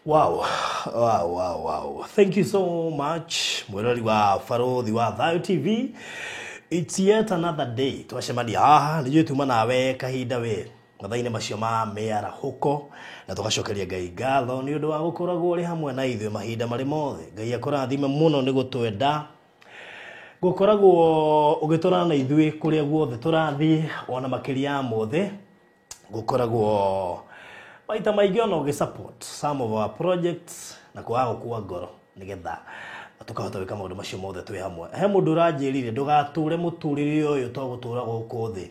Wow. Thank you so much, mwirori wa Baruthi wa Thayo TV. It's yet another day. Twacemania haha, nĩnjũĩ tuma nawe kahinda we mathaa-inĩ macio ma mĩarahũko, na tũgacokeria Ngai ngatho nĩ ũndũ wa gũkoragwo ũrĩ hamwe na ithuĩ mahinda marĩ mothe. Ngai akũrathime mũno nĩ gũtwenda gũkoragwo ũgĩtũrana na ithuĩ kũrĩa guothe tũrathiĩ, ona makĩria ya mothe gũkoragwo maita maingĩ ona ũgĩ support some of our projects na kwaga gũkua ngoro nĩgetha tũkahota gwĩka maũndũ macio mothe twĩ hamwe. He mũndũ ũranjĩrire ndũgatũre mũtũrĩre ũyũ to gũtũra gũkũ thĩ,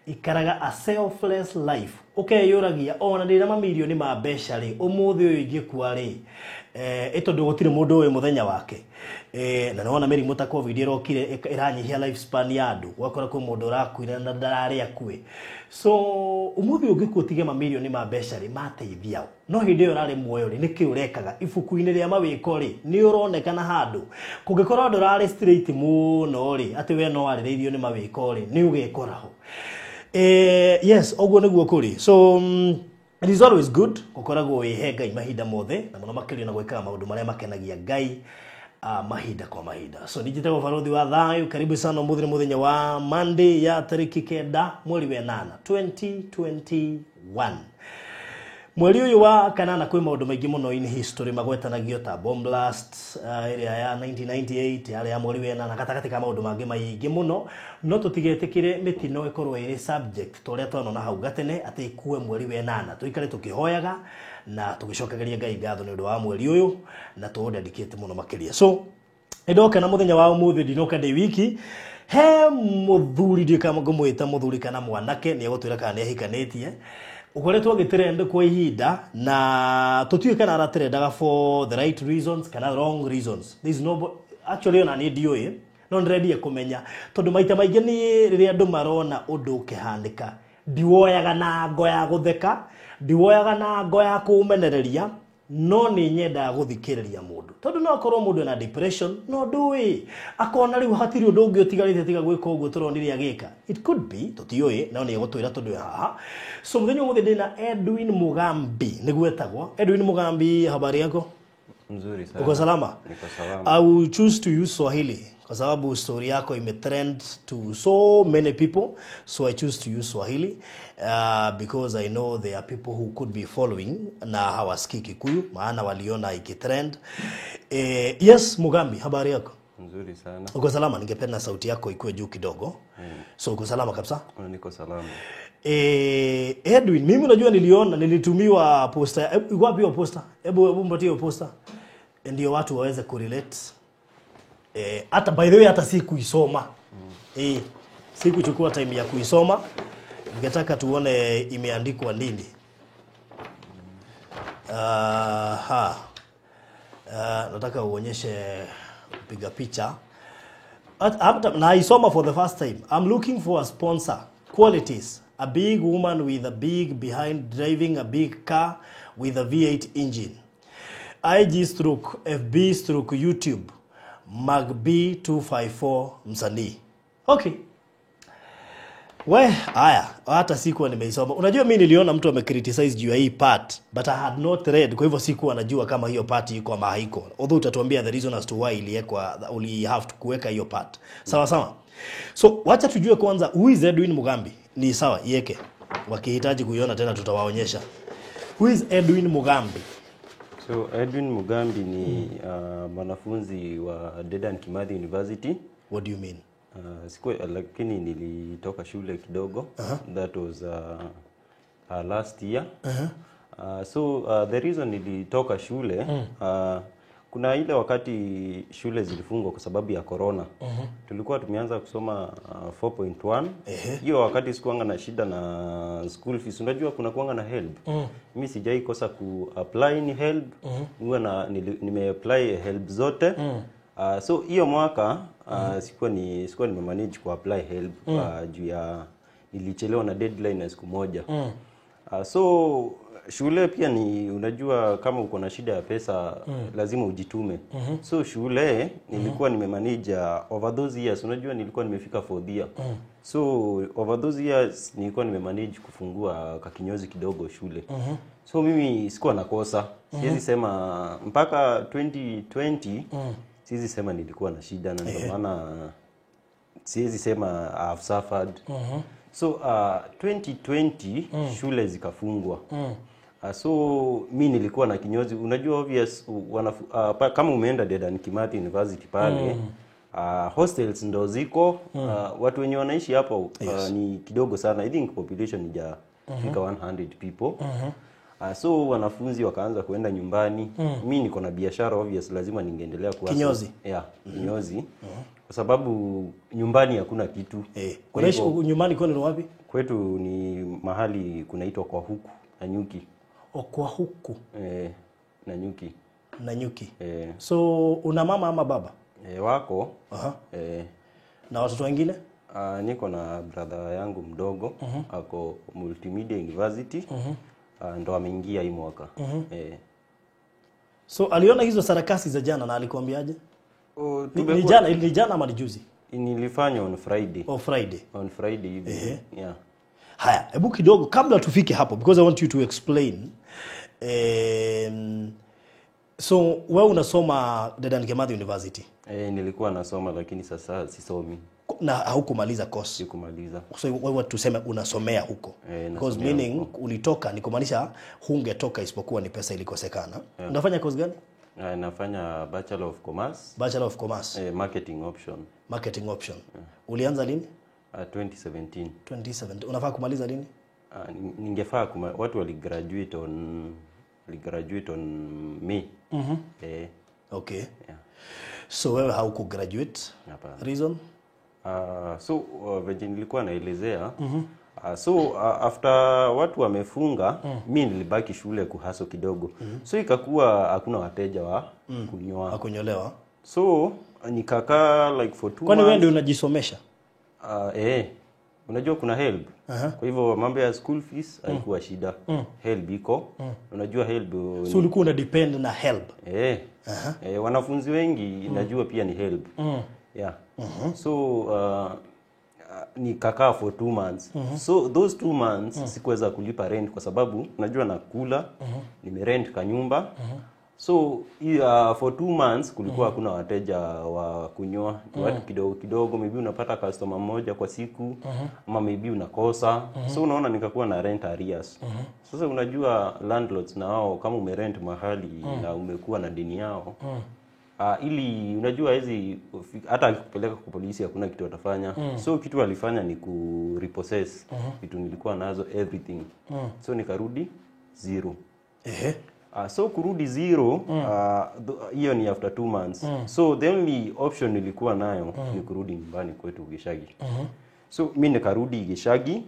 ikaraga a selfless life, ũkeyũragia ona ndĩna mamirioni ma mbeca rĩ, ũmũthĩ ũyũ ingĩkua rĩ, ĩ tondũ gũtirĩ mũndũ ũĩ mũthenya wake, na nĩwona mĩrimũ ta COVID ĩrokire ĩranyihia lifespan ya andũ, ũgakora kwĩ mũndũ ũrakuire na ndararĩ akue. So ũmũthĩ ũyũ ũngĩkua ũtige mamirioni ma mbeca rĩ, mateithia no hĩndĩ ĩyo ũrarĩ muoyo rĩ, nĩkĩ ũrekaga? Ibuku-inĩ rĩa mawĩko rĩ, nĩ ũronekana handũ kũngĩkorwo ndũrarĩ straight mũno rĩ, atĩ we no warĩrĩirio nĩ mawĩko rĩ, nĩ ũgekora ho. Yes, ũguo nĩguo kũrĩ. So it is always good gũkoragwo wĩhe Ngai mahinda mothe, na mũno makĩria na gwĩkaga maũndũ marĩa makenagia Ngai mahinda kwa mahinda. So nijitagwo Baruthi wa Thayo, karibu sana. Ũmũthĩ nĩ mũthenya wa Monday ya tarĩki 9 mweri wa 8 2021. Mweri ũyũ wa kanana kwĩ maũndũ maingĩ mũno in history magwetanagio ta bomb blast ĩrĩa ya 1998 yarĩ ya mweri wa 8, gatagatĩ ka maũndũ mangĩ maingĩ mũno. No tũtigetĩkĩre mĩtino ĩkorwo ĩrĩ subject ta ũrĩa twanona hau gatene atĩ ĩkue mweri wa 8. Tũikare tũkĩhoyaga na tũgĩcokagĩria Ngai ngatho nĩ ũndũ wa mweri ũyũ na tũũ dedicate mũno makĩria. So nĩndoka na mũthenya wa ũmũthĩ, ndinoka ndĩ wiki. He mũthuri, ndiũĩ kana ngũmwĩta mũthuri kana mwanake, nĩ egũtwĩra kana nĩ ahikanĩtie, ũkoretwo agĩtrend kwa ihinda, na tũtiũĩ kana aratrendaga for the right reasons kana wrong reasons. There is no, actually ona niĩ ndiũĩ, no ndĩrendie kũmenya, tondũ maita maingĩ niĩ rĩrĩa andũ marona ũndũ ũkĩhanĩka, ndiwoyaga na ngo ya gũtheka, ndiwoyaga na ngo ya kũũmenereria, no nĩ nyendaga gũthikĩrĩria mũndũ, tondũ no akorwo mũndũ ena depression, no ndũĩ akona rĩu hatirĩ ũndũ ũngĩ ũtigarĩte tiga gwĩka ũguo tũronire agĩka. It could be, tũtiũĩ, no nĩ egũtwĩra tondũ haha. So mũthenya ũmũthĩ ndĩna Edwin Mugambi, nĩguo etagwo Edwin Mugambi. Habari yako? Mzuri sana. Uko salama? Niko salama. I will choose to use Swahili kwa sababu story yako imetrend to so many people, so I choose to use Swahili because I know there are people who could be following na hawasikii Kikuyu, maana waliona ikitrend. Yes, Mugambi, habari yako? Mzuri sana. Uko salama? Ningependa sauti yako ikuwe juu kidogo. So uko salama kabisa? Niko salama. Edwin, mimi unajua niliona, nilitumiwa poster. Iko wapi hiyo poster? Hebu mpatie hiyo poster. Ndio watu waweze kurelate. Hata by the way hata si kuisoma. Sikuchukua time ya kuisoma. Ningetaka tuone imeandikwa nini. Ha. Nataka uonyeshe piga picha. Naisoma for the first time. "I'm looking for a sponsor. Qualities: a big woman with a big behind, driving a big car with a V8 engine. IG/FB/YouTube. Mag B254 msanii." Okay. We, haya, hata sikuwa nimeisoma. Unajua mimi niliona mtu amecriticize juu ya hii part, but I had not read. Kwa hivyo sikuwa najua kama hiyo part iko ama haiko. Although utatuambia the reason as to why iliwekwa, uli have to kuweka hiyo part. Sawa sawa. So, wacha tujue kwanza who is Edwin Mugambi. Ni sawa, iweke. Wakihitaji kuiona tena tutawaonyesha. Who is Edwin Mugambi? So Edwin Mugambi ni mwanafunzi wa Dedan Kimathi University. What do you mean? Sikuwa, lakini nilitoka shule kidogo. That was last year. So the reason nilitoka shule, kuna ile wakati shule zilifungwa kwa sababu ya corona. Tulikuwa tumeanza kusoma 4.1. Hiyo wakati sikuanga na shida na school fees. Unajua kuna kuanga na HELB. Mimi sijai kosa ku apply ni HELB. Huwa na nime apply HELB zote. So hiyo mwaka sikuwa nimemanage ku apply HELB juu ya nilichelewa na deadline ya siku moja. So shule pia ni, unajua kama uko na shida ya pesa, lazima ujitume. So shule nilikuwa nimemanage over those years, unajua nilikuwa nimefika fourth year. So over those years nilikuwa nimemanage kufungua kakinyozi kidogo shule. So mimi sikuwa nakosa. Siwezi sema mpaka 2020 siwezi sema nilikuwa na shida, na ndio maana siwezi sema I have suffered. So 2020 shule zikafungwa. So mi nilikuwa na kinyozi, unajua obvious kama umeenda Dedan Kimathi University pale hostels ndo ziko watu wenye wanaishi hapo ni kidogo sana. I think population ijafika 100 people. So wanafunzi wakaanza kuenda nyumbani. Mi niko na biashara, obvious lazima ningeendelea kuwa Kinyozi. Yeah, kinyozi. Kwa sababu nyumbani hakuna kitu. Kwa Unaishi hivyo, nyumbani kwenu ni wapi? kwetu ni mahali kunaitwa kwa huku Nanyuki. O, kwa huku Nanyuki. Nanyuki. So una mama ama baba? Wako. Aha. Na watoto wengine? Niko na brother yangu mdogo ako Multimedia University. Ndo ameingia hii mwaka. So aliona hizo sarakasi za jana na alikuambiaje? Oh, Ni jana, ni jana ama ni juzi? Nilifanya on Friday. Oh, Friday. On Friday hivi. Yeah. Haya, hebu kidogo kabla tufike hapo, because I want you to explain. So wewe unasoma Dedan Kimathi University. Nilikuwa nasoma lakini sasa sisomi. Na haukumaliza course. Sikumaliza. So wewe tuseme unasomea huko. Because meaning huko. Ulitoka ni kumaanisha hungetoka isipokuwa ni pesa ilikosekana. Unafanya course gani? Nafanya Bachelor of Commerce. Bachelor of Commerce. Marketing option. Marketing option. Ulianza lini? 2017. 2017. Unafaa kumaliza lini? Ningefaa watu waligraduate on May. Okay. Yeah. So wewe haukugraduate? Hapana. Reason? So venye nilikuwa naelezea, so after watu wamefunga, mi nilibaki shule kuhaso kidogo. So ikakuwa hakuna wateja wa kunyoa. Hakunyolewa. So nikakaa like for 2 months. Kwani wewe ndio unajisomesha? Unajua kuna help. Kwa hivyo mambo ya school fees haikuwa shida. Help iko. Unajua help. So ulikuwa una depend na help. Wanafunzi wengi najua pia ni help. Yeah. So nikakaa for 2 months. So those 2 months sikuweza kulipa rent kwa sababu unajua nakula, nimerent kanyumba. So for 2 months kulikuwa hakuna wateja wa kunyoa, watu kidogo kidogo, maybe unapata customer mmoja kwa siku ama maybe unakosa. So unaona nikakuwa na rent arrears. Sasa unajua landlords na wao kama umerent mahali na umekuwa na deni yao, ili unajua hizi hata akikupeleka kwa polisi hakuna kitu watafanya. So kitu alifanya ni ku repossess vitu nilikuwa nazo everything. So nikarudi zero. So kurudi zero, hiyo ni after 2 months. So the only option nilikuwa nayo ni kurudi nyumbani kwetu Gishagi. So mi nikarudi Gishagi.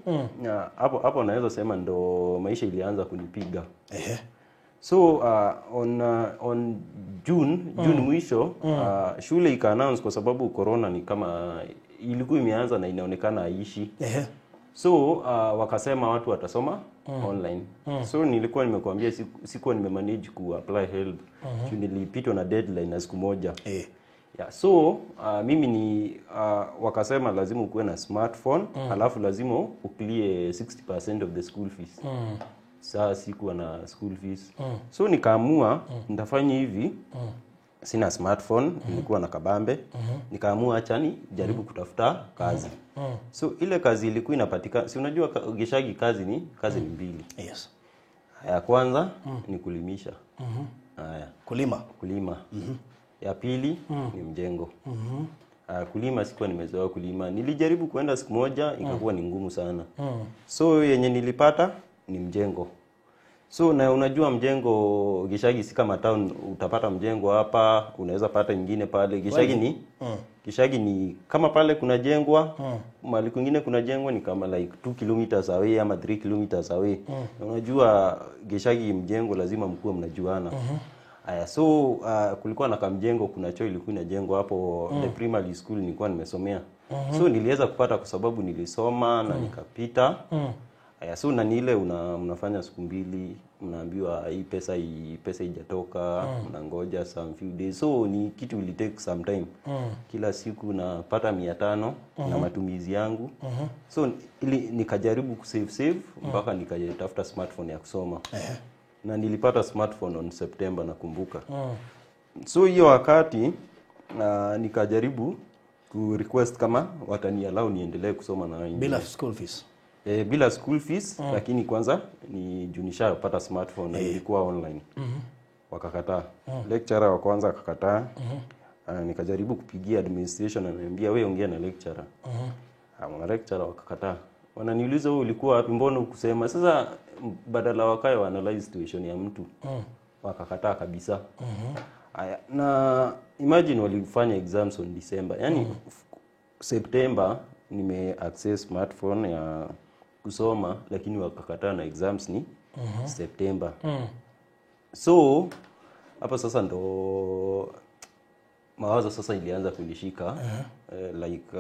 Hapo naweza sema ndo maisha ilianza kunipiga. So on June mwisho, shule ika announce kwa sababu corona ni kama ilikuwa imeanza na inaonekana haishi. So wakasema watu watasoma online. So nilikuwa nimekuambia sikuwa nimemanage ku apply help. Nilipitwa na deadline na siku moja. Yeah, so mimi ni wakasema lazima ukuwe na smartphone, alafu lazima uclear 60% of the school fees. Sasa sikuwa na school fees. So nikaamua nitafanya hivi. Sina smartphone, nilikuwa na kabambe. Nikaamua acha ni jaribu kutafuta kazi. So ile kazi ilikuwa inapatikana, si unajua Gishagi kazi ni mbili. Yes. Ya kwanza ni kulimisha. Haya. Kulima. Ya pili ni mjengo. Kulima sikuwa nimezoea kulima. Nilijaribu kuenda siku moja ikakuwa ni ngumu sana. So yenye nilipata ni mjengo. So na unajua mjengo Gishagi si kama town, utapata mjengo hapa, unaweza pata nyingine pale. Gishagi ni Gishagi ni kama pale kuna jengwa, mahali kwingine kuna jengwa ni kama like 2 kilometers away ama 3 kilometers away. Na unajua Gishagi mjengo lazima mkuwe mnajuana. Aya, so kulikuwa na kamjengo, kuna choo ilikuwa inajengwa hapo the primary school nilikuwa nimesomea. So niliweza kupata kwa sababu nilisoma na nikapita. Aya, so na ile mnafanya siku mbili, mnaambiwa hii pesa haijatoka, mnangoja some few days. So ni kitu will take some time. Kila siku napata 500 na matumizi yangu. So ili nikajaribu kusave mpaka nikatafuta smartphone ya kusoma. Na nilipata smartphone on September nakumbuka. So hiyo wakati nikajaribu ku request kama watani allow niendelee kusoma na wengine. Bila school fees. Bila school fees, lakini kwanza ni juu nishapata smartphone na ilikuwa online. Wakakataa. Lecturer wa kwanza akakataa. Nikajaribu kupigia administration, ananiambia wewe ongea na lecturer. Lecturer wakakataa. Wananiuliza wewe ulikuwa wapi, mbona hukusema? Sasa badala wakae wa analyze situation ya mtu. Wakakataa kabisa. Aya, na imagine walifanya exams on December. Yaani September nime access smartphone ya kusoma, lakini wakakataa na exams ni September. So hapa sasa ndo mawazo sasa ilianza kunishika. Like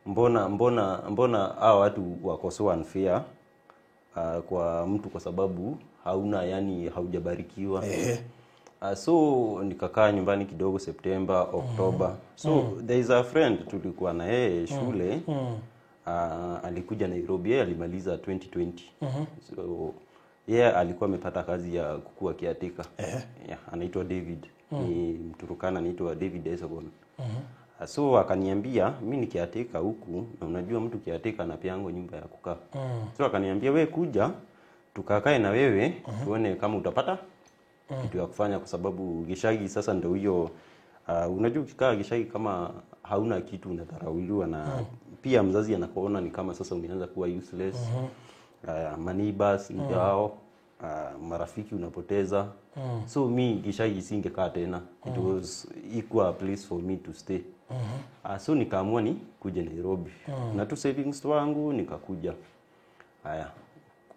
mbona hawa watu wako so unfair kwa mtu kwa sababu hauna, yani haujabarikiwa. So nikakaa nyumbani kidogo September, October. So there is a friend tulikuwa na yeye shule. Alikuja Nairobi, yeye alimaliza 2020. So yeye alikuwa amepata kazi ya kukua caretaker. Yeah, anaitwa David. Ni Mturukana, anaitwa David Esogon. So akaniambia mimi ni caretaker huku, na unajua mtu caretaker anapeango nyumba ya kukaa. So akaniambia we kuja tukakae na wewe tuone kama utapata kitu ya kufanya, kwa sababu Gishagi sasa ndio hiyo. Unajua ukikaa Gishagi kama hauna kitu unadharauliwa, na pia mzazi anakuona ni kama sasa umeanza kuwa useless. Maneighbors ndio hao, marafiki unapoteza. So mi Gishagi singekaa tena. It was equal a place for me to stay. So nikaamua ni kuja Nairobi. Na tu savings wangu nikakuja. Haya.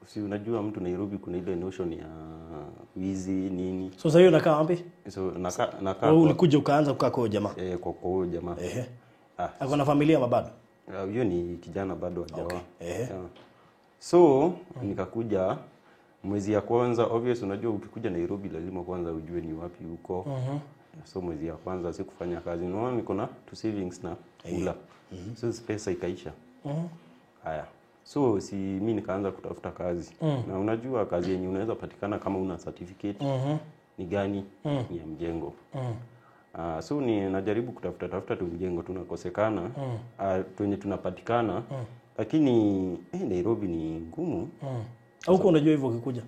Si unajua mtu Nairobi kuna ile notion ya wizi nini. So sasa hiyo unakaa wapi? So nakaa Wewe ulikuja ukaanza kukaa kwa jamaa. Kwa huyo jamaa. Ako na familia bado? Huyo ni kijana bado hajaoa. Okay. Yeah. So nikakuja mwezi ya kwanza, obvious unajua ukikuja Nairobi lazima kwanza ujue ni wapi huko. So mwezi ya kwanza sikufanya kazi. Unaona niko na two savings na kula. So pesa ikaisha. Haya. So si mimi nikaanza kutafuta kazi. Na unajua kazi yenye unaweza patikana kama una certificate ni gani? Ni ya mjengo. So ni najaribu kutafuta tu mjengo, tunakosekana. Wenye tunapatikana. Lakini Nairobi ni ngumu. Huko unajua hivyo ukikuja?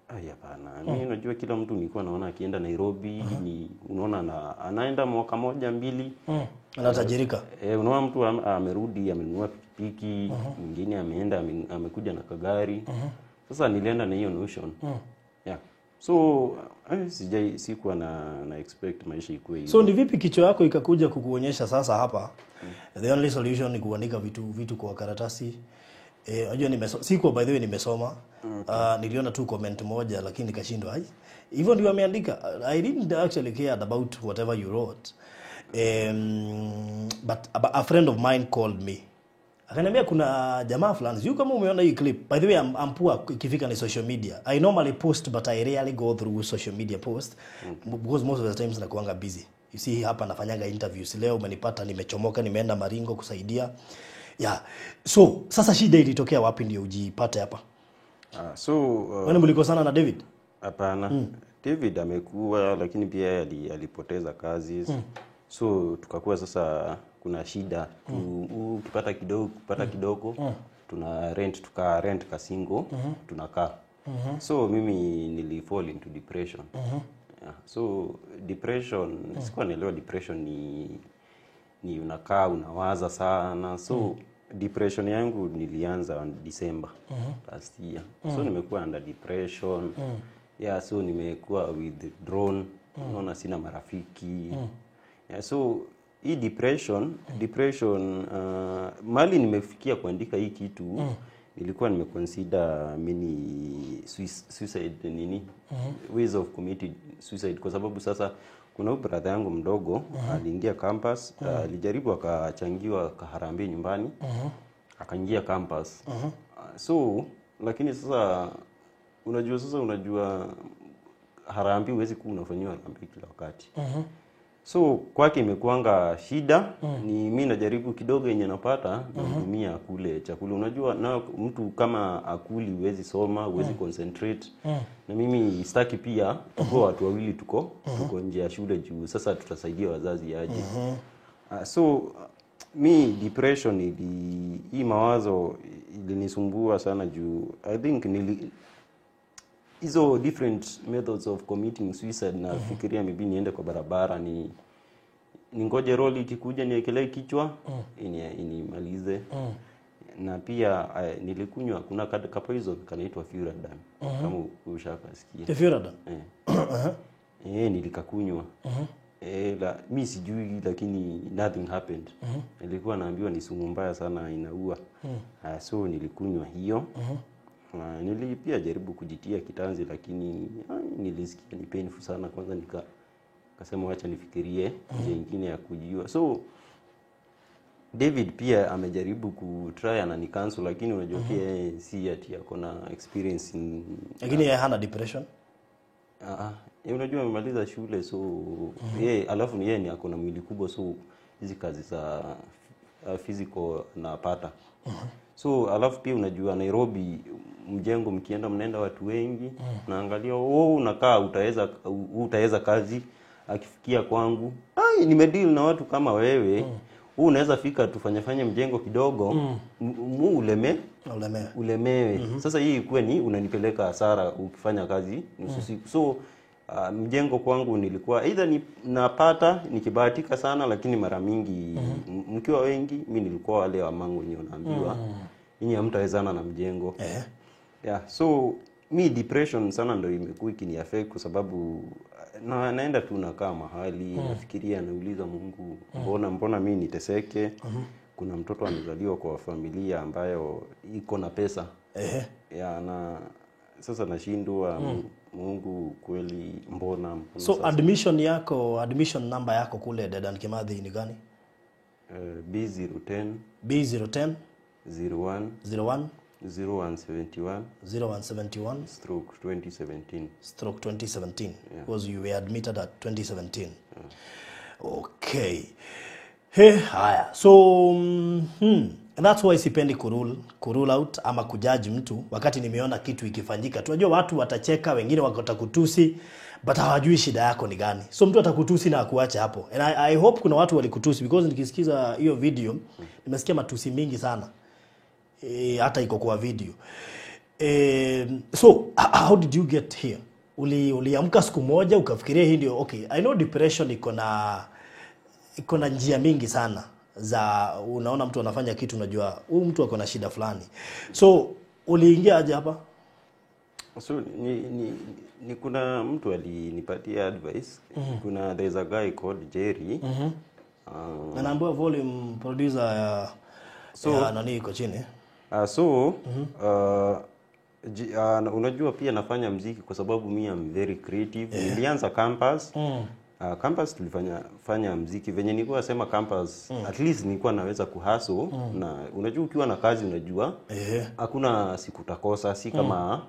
Ai, hapana. Mimi unajua kila mtu nilikuwa naona akienda Nairobi ni unaona anaenda mwaka moja mbili. Anatajirika. Unaona mtu amerudi amenunua pikipiki, mwingine ameenda amekuja na kagari. Sasa nilienda na hiyo notion. Yeah. So sikuwa na expect maisha ikuwe hivyo. So ni vipi kichwa yako ikakuja kukuonyesha sasa hapa the only solution ni kuandika vitu kwa karatasi? Unajua nimesoma, sikuwa by the way nimesoma. Okay. Niliona tu comment moja lakini nikashindwa. Ai, hivyo ndio ameandika. I didn't actually care about whatever you wrote. But a friend of mine called me. Akaniambia kuna jamaa fulani, sijui kama umeona hii clip. By the way, I'm poor ikifika ni social media. I normally post but I rarely go through social media post because most of the times nakuanga busy. You see hapa nafanyaga interviews. Leo umenipata nimechomoka, nimeenda Maringo kusaidia. Yeah. So sasa shida ilitokea wapi ndio ujipate hapa? Wewe mlikosana na David? Hapana. David amekuwa, lakini pia alipoteza kazi. So tukakuwa sasa kuna shida. Ukipata kidogo, kupata kidogo, tuna rent, tuka rent kasingo, tunakaa. So mimi nili fall into depression. Yeah. So depression, sikuwa naelewa depression ni unakaa unawaza sana. So depression yangu nilianza on December last year. So nimekuwa under depression. Yeah, so nimekuwa withdrawn. Unaona sina marafiki. Yeah, so hii depression mali nimefikia kuandika hii kitu, nilikuwa nimeconsider many suicide nini, ways of committing suicide, kwa sababu sasa kuna brother yangu mdogo aliingia campus, alijaribu akachangiwa kaharambee nyumbani, akaingia campus. So lakini sasa unajua harambee huwezi kuwa unafanyiwa harambee kila wakati. So kwake imekuanga shida. Ni mi najaribu kidogo yenye napata natumia kule chakula. Unajua na mtu kama akuli huwezi soma, huwezi concentrate. Na mimi sitaki pia tuko watu wawili tuko nje ya shule juu sasa tutasaidia wazazi aje. So mi depression hii mawazo ilinisumbua sana juu I think hizo different methods of committing suicide na fikiria maybe niende kwa barabara ni ningoje roli ikikuja niekelee kichwa inimalize. Na pia nilikunywa kuna kapoison kanaitwa Furadan. Kama ushakasikia. Furadan? Nilikakunywa. Mi sijui lakini nothing happened. Nilikuwa naambiwa ni sumu mbaya sana inaua. So nilikunywa hiyo. Nili pia jaribu kujitia kitanzi lakini nilisikia ni painful sana. Kwanza nikasema acha nifikirie njia nyingine ya kujiua. So David pia amejaribu kutry na ni cancel lakini unajua pia si ati ako na experience lakini yeye hana depression. Unajua amemaliza shule so yeye alafu ni yeye ni ako na mwili kubwa so hizi kazi za physical napata. So alafu pia unajua Nairobi mjengo mkienda mnaenda watu wengi naangalia unakaa utaweza kazi akifikia kwangu. Nimedeal na watu kama wewe. Unaweza fika tufanye mjengo kidogo ulemewe. Sasa hii ikuwe ni unanipeleka hasara ukifanya kazi nusu siku. So mjengo kwangu nilikuwa either napata nikibahatika sana lakini mara mingi mkiwa wengi mimi nilikuwa wale wa mangu wenyewe naambiwa nyinyi hamtawezana na mjengo. Yeah, so mi depression sana ndio imekuwa ikiniaffect kwa sababu naenda tu nakaa mahali nafikiria nauliza Mungu mbona mimi niteseke. Kuna mtoto amezaliwa kwa familia ambayo iko na pesa. Yeah, na sasa nashindwa Mungu kweli mbona So sasa. Admission number yako kule Dedan Kimathi ni gani? B010 B010 01 01 0171 0171 stroke 2017 stroke 2017. Yeah. Because you were admitted at 2017. Yeah. Okay. Hey, haya. So and that's why sipendi kurule out ama kujaji mtu wakati nimeona kitu ikifanyika. Tunajua watu watacheka, wengine watakutusi, but hawajui shida yako ni gani. So mtu atakutusi na akuache hapo. And I hope kuna watu walikutusi because nikisikiza hiyo video nimesikia matusi mingi sana. Hata iko kwa video. So how did you get here? Uliamka siku moja ukafikiria hii ndio okay. I know depression iko na njia mingi sana za unaona mtu anafanya kitu unajua huyu mtu ako na shida fulani. So uliingia aje hapa? So ni kuna mtu alinipatia advice. Kuna there's a guy called Jerry. Anaambiwa volume producer ya so ya nani iko chini. Unajua pia nafanya muziki kwa sababu mimi am very creative. Nilianza campus. Campus tulifanya muziki venye nilikuwa nasema campus at least nilikuwa naweza kuhustle na unajua ukiwa na kazi unajua hakuna siku utakosa, si kama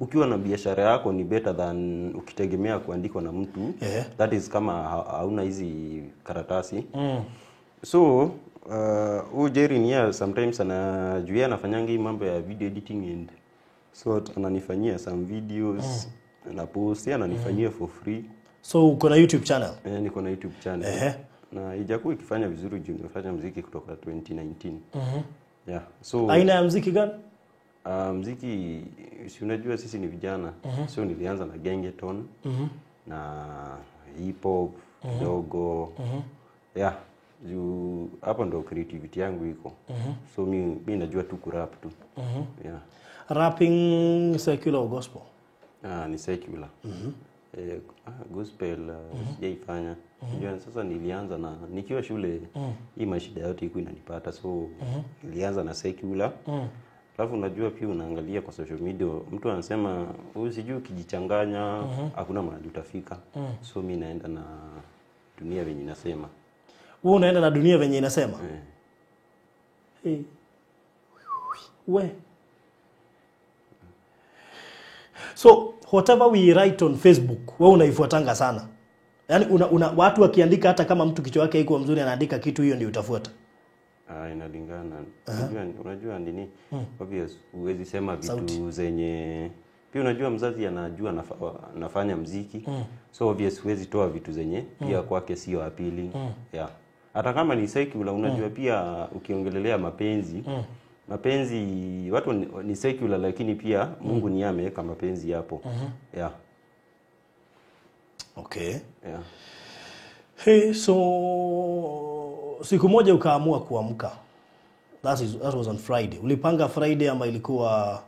ukiwa na biashara yako ni better than ukitegemea kuandikwa na mtu. That is kama hauna hizi karatasi. So huyu Jerry ni sometimes anajua anafanyanga hii mambo ya video editing and so ananifanyia some videos na post, ananifanyia for free. So uko na YouTube channel? Niko na YouTube channel. Na ijakuwa ikifanya vizuri juu nimefanya muziki kutoka 2019. Yeah. So aina ya muziki gani? Muziki si unajua sisi ni vijana. So nilianza na gengeton na hip hop kidogo. Yeah, juu hapo ndo creativity yangu iko. So mimi najua tu kurap tu. Yeah. Rapping secular or gospel? Ni secular. Gospel sijaifanya. Unajua sasa nilianza na nikiwa shule hii mashida yote ilikuwa inanipata so nilianza na secular. Alafu unajua pia unaangalia kwa social media mtu anasema wewe sijui ukijichanganya hakuna mahali utafika. So mimi naenda na dunia venye inasema. Wewe unaenda na dunia venye inasema? Hey. We. So whatever we write on Facebook, wewe unaifuatanga sana. Yaani una watu wakiandika, hata kama mtu kichwa yake haikuwa mzuri anaandika kitu, hiyo ndio utafuata. Inalingana. Unajua nini? Obvious huwezi sema vitu zenye pia unajua mzazi anajua nafanya mziki. So obvious huwezi toa vitu zenye pia kwake sio appealing. Yeah. Hata kama ni secular unajua pia ukiongelelea mapenzi, mapenzi watu ni secular lakini pia Mungu ni ameweka mapenzi hapo. Yeah. Okay. Yeah. Hey, so siku moja ukaamua kuamka. That was on Friday. Ulipanga Friday ama ilikuwa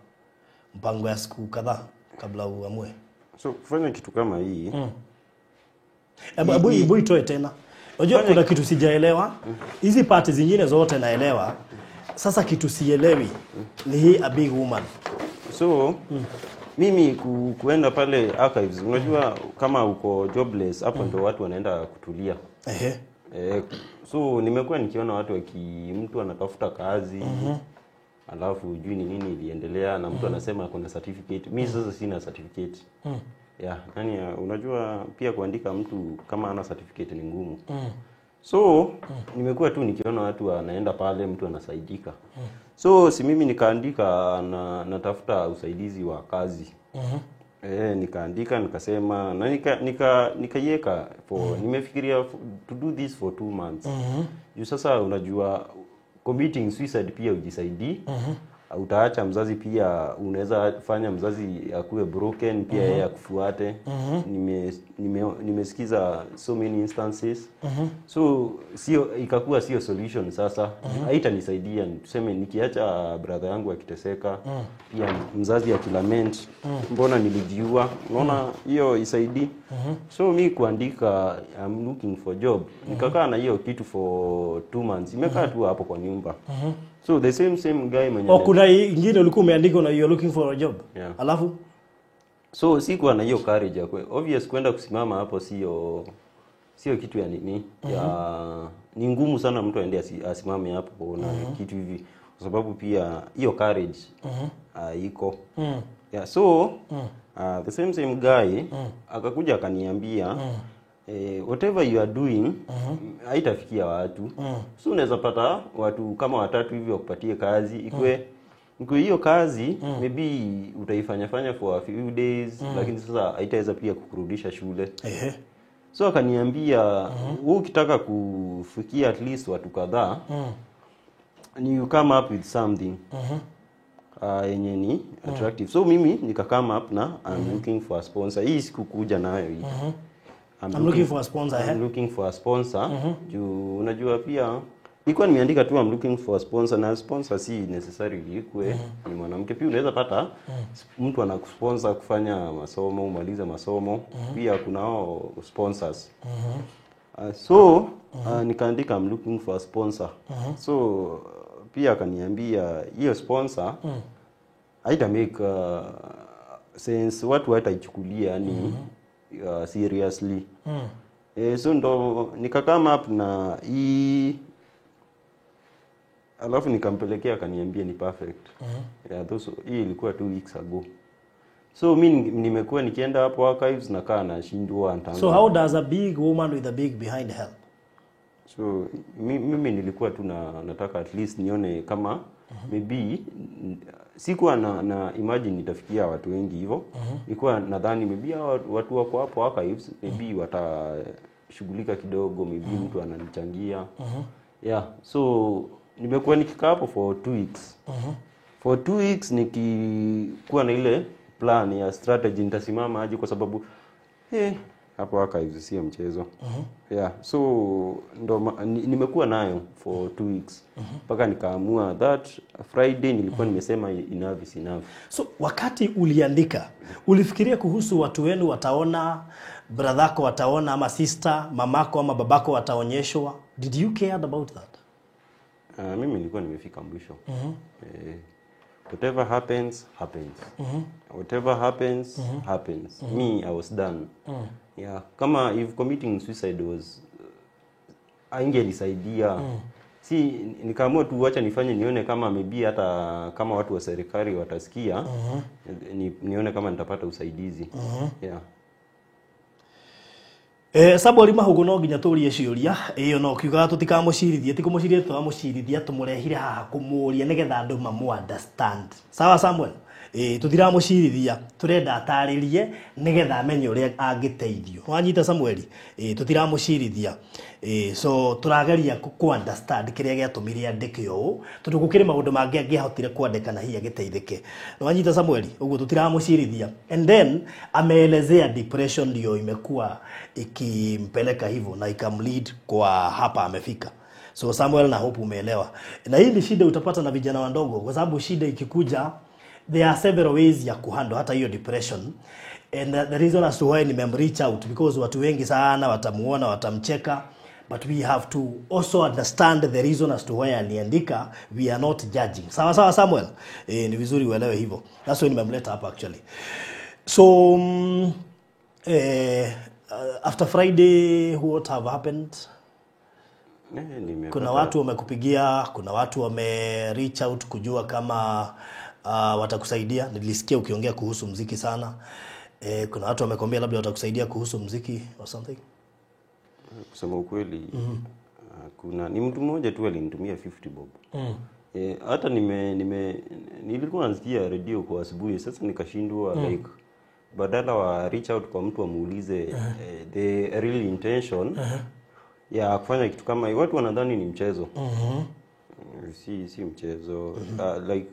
mpango ya siku kadhaa kabla uamue? So kufanya kitu kama hii. Hebu itoe tena. Unajua kuna kitu sijaelewa. Hizi part zingine zote naelewa. Sasa kitu sielewi ni hii a big woman. So mimi kuenda pale archives, unajua kama uko jobless hapo ndio watu wanaenda kutulia. Ehe. So nimekuwa nikiona watu mtu anatafuta kazi alafu hujui ni nini iliendelea na mtu anasema kuna certificate. Mimi sasa sina certificate. Yeah, yani unajua pia kuandika mtu kama ana certificate ni ngumu. So nimekuwa tu nikiona watu wanaenda pale mtu anasaidika. So si mimi nikaandika na natafuta usaidizi wa kazi. Nikaandika nikasema na nikaiweka for nimefikiria to do this for 2 months. Juu sasa unajua committing suicide pia ujisaidii. Utaacha mzazi pia, unaweza fanya mzazi akuwe broken pia yeye akufuate. Nimesikiza so many instances. So sio ikakuwa sio solution sasa. Haitanisaidia tuseme nikiacha brother yangu akiteseka, pia mzazi akilament, mbona nilijiua? Unaona hiyo isaidii. So mi kuandika I'm looking for job. Nikakaa na hiyo kitu for 2 months. Imekaa tu hapo kwa nyumba. So the same guy mwenye kuna ingine ulikuwa umeandika na you're looking for a job. Yeah. Alafu so sikuwa na hiyo courage ya obvious kwenda kusimama hapo sio kitu ya nini ya ni ngumu sana mtu aende asimame hapo na kitu hivi kwa sababu pia hiyo courage iko. Yeah, so the same guy akakuja akaniambia whatever you are doing haitafikia watu. So unaweza pata watu kama watatu hivi wakupatie kazi ikwe hiyo kazi maybe utaifanya fanya for a few days lakini sasa haitaweza pia kukurudisha shule. So akaniambia wewe ukitaka kufikia at least watu kadhaa ni you come up with something yenye ni attractive. So mimi nika come up na I'm looking for a sponsor. Hii sikukuja nayo hii. I'm looking for a sponsor. I'm looking for a sponsor. Juu unajua pia nilikuwa nimeandika tu I'm looking for a sponsor, na sponsor si necessarily ikue ni mwanamke. Pia unaweza pata mtu anakusponsor kufanya masomo, umalize masomo. Pia kuna hao sponsors. So nikaandika I'm looking for a sponsor. So pia akaniambia hiyo sponsor haita make sense, watu hataichukulia ni seriously. So ndo nika come up na hii alafu nikampelekea akaniambia ni perfect. Yeah, hii ilikuwa 2 weeks ago. So mimi nimekuwa nikienda hapo archives na kaa na shindwa nitaanza. So how does a big woman with a big behind help? So mimi nilikuwa tu nataka at least nione kama maybe sikuwa na imagine nitafikia watu wengi hivyo. Nilikuwa nadhani maybe watu wako hapo archives maybe watashughulika kidogo, maybe mtu ananichangia. Yeah, so nimekuwa nikikaa hapo for 2 weeks. For 2 weeks nikikuwa na ile plan ya strategy nitasimama aje kwa sababu hapo archives sio mchezo. Yeah, so ndo nimekuwa nayo for 2 weeks. Mpaka nikaamua that Friday nilikuwa nimesema enough is enough. So wakati uliandika, ulifikiria kuhusu watu wenu wataona, brother wataona ama sister, mamako ama babako wataonyeshwa? Did you care about that? Mimi nilikuwa nimefika mwisho. Whatever happens, happens. Whatever happens, happens. Me, I was done. Yeah, kama if committing suicide was aingenisaidia. Si nikaamua tu acha nifanye nione kama maybe hata kama watu wa serikali watasikia, nione kama nitapata usaidizi. Yeah. Samuel Mahugu no nginya tũrie ciũria ĩyo no kiugaga tũtikamũcirithie ti kũmũcirithia tũramũcirithia tũmũrehire haha kũmũria nĩgetha andũ mamũ understand. Sawa Samuel? Tũtiramũcirithia tũrenda atarĩrie nĩgetha amenye ũrĩa angĩteithio. Wanyita Samuel? Tũtiramũcirithia. So tũrageria ku understand kĩrĩa gĩatũmire andĩke ũũ tondũ gũkĩrĩ maũndũ mangĩ angĩahotire kwandĩka na hihi agĩteithĩke. Wanyita Samuel? Ũguo tũtiramũcirithia. And then ameelezea depression ndio imekuwa ikimpeleka hivyo na ikamlead kwa hapa amefika. So Samuel, na hope umeelewa. Na hii ni shida utapata na vijana wadogo, kwa sababu shida ikikuja there are several ways ya kuhandle hata hiyo depression. And the reason as to why nimem reach out because watu wengi sana watamuona, watamcheka, but we have to also understand the reason as to why aliandika. We are not judging. Sawa sawa Samuel? Ni vizuri uelewe hivyo. That's why nimemleta hapa actually. So after Friday what have happened? Kuna watu wamekupigia, kuna watu wame reach out kujua kama watakusaidia. Nilisikia ukiongea kuhusu mziki sana. Kuna watu wamekwambia labda watakusaidia kuhusu mziki or something? Kusema ukweli, kuna ni mtu mmoja tu alinitumia 50 bob. Hata nilikuwa nasikia radio kwa asubuhi, sasa nikashindwa like badala wa reach out kwa mtu amuulize the real intention ya kufanya kitu kama hiyo. Watu wanadhani ni mchezo. Si mchezo. Like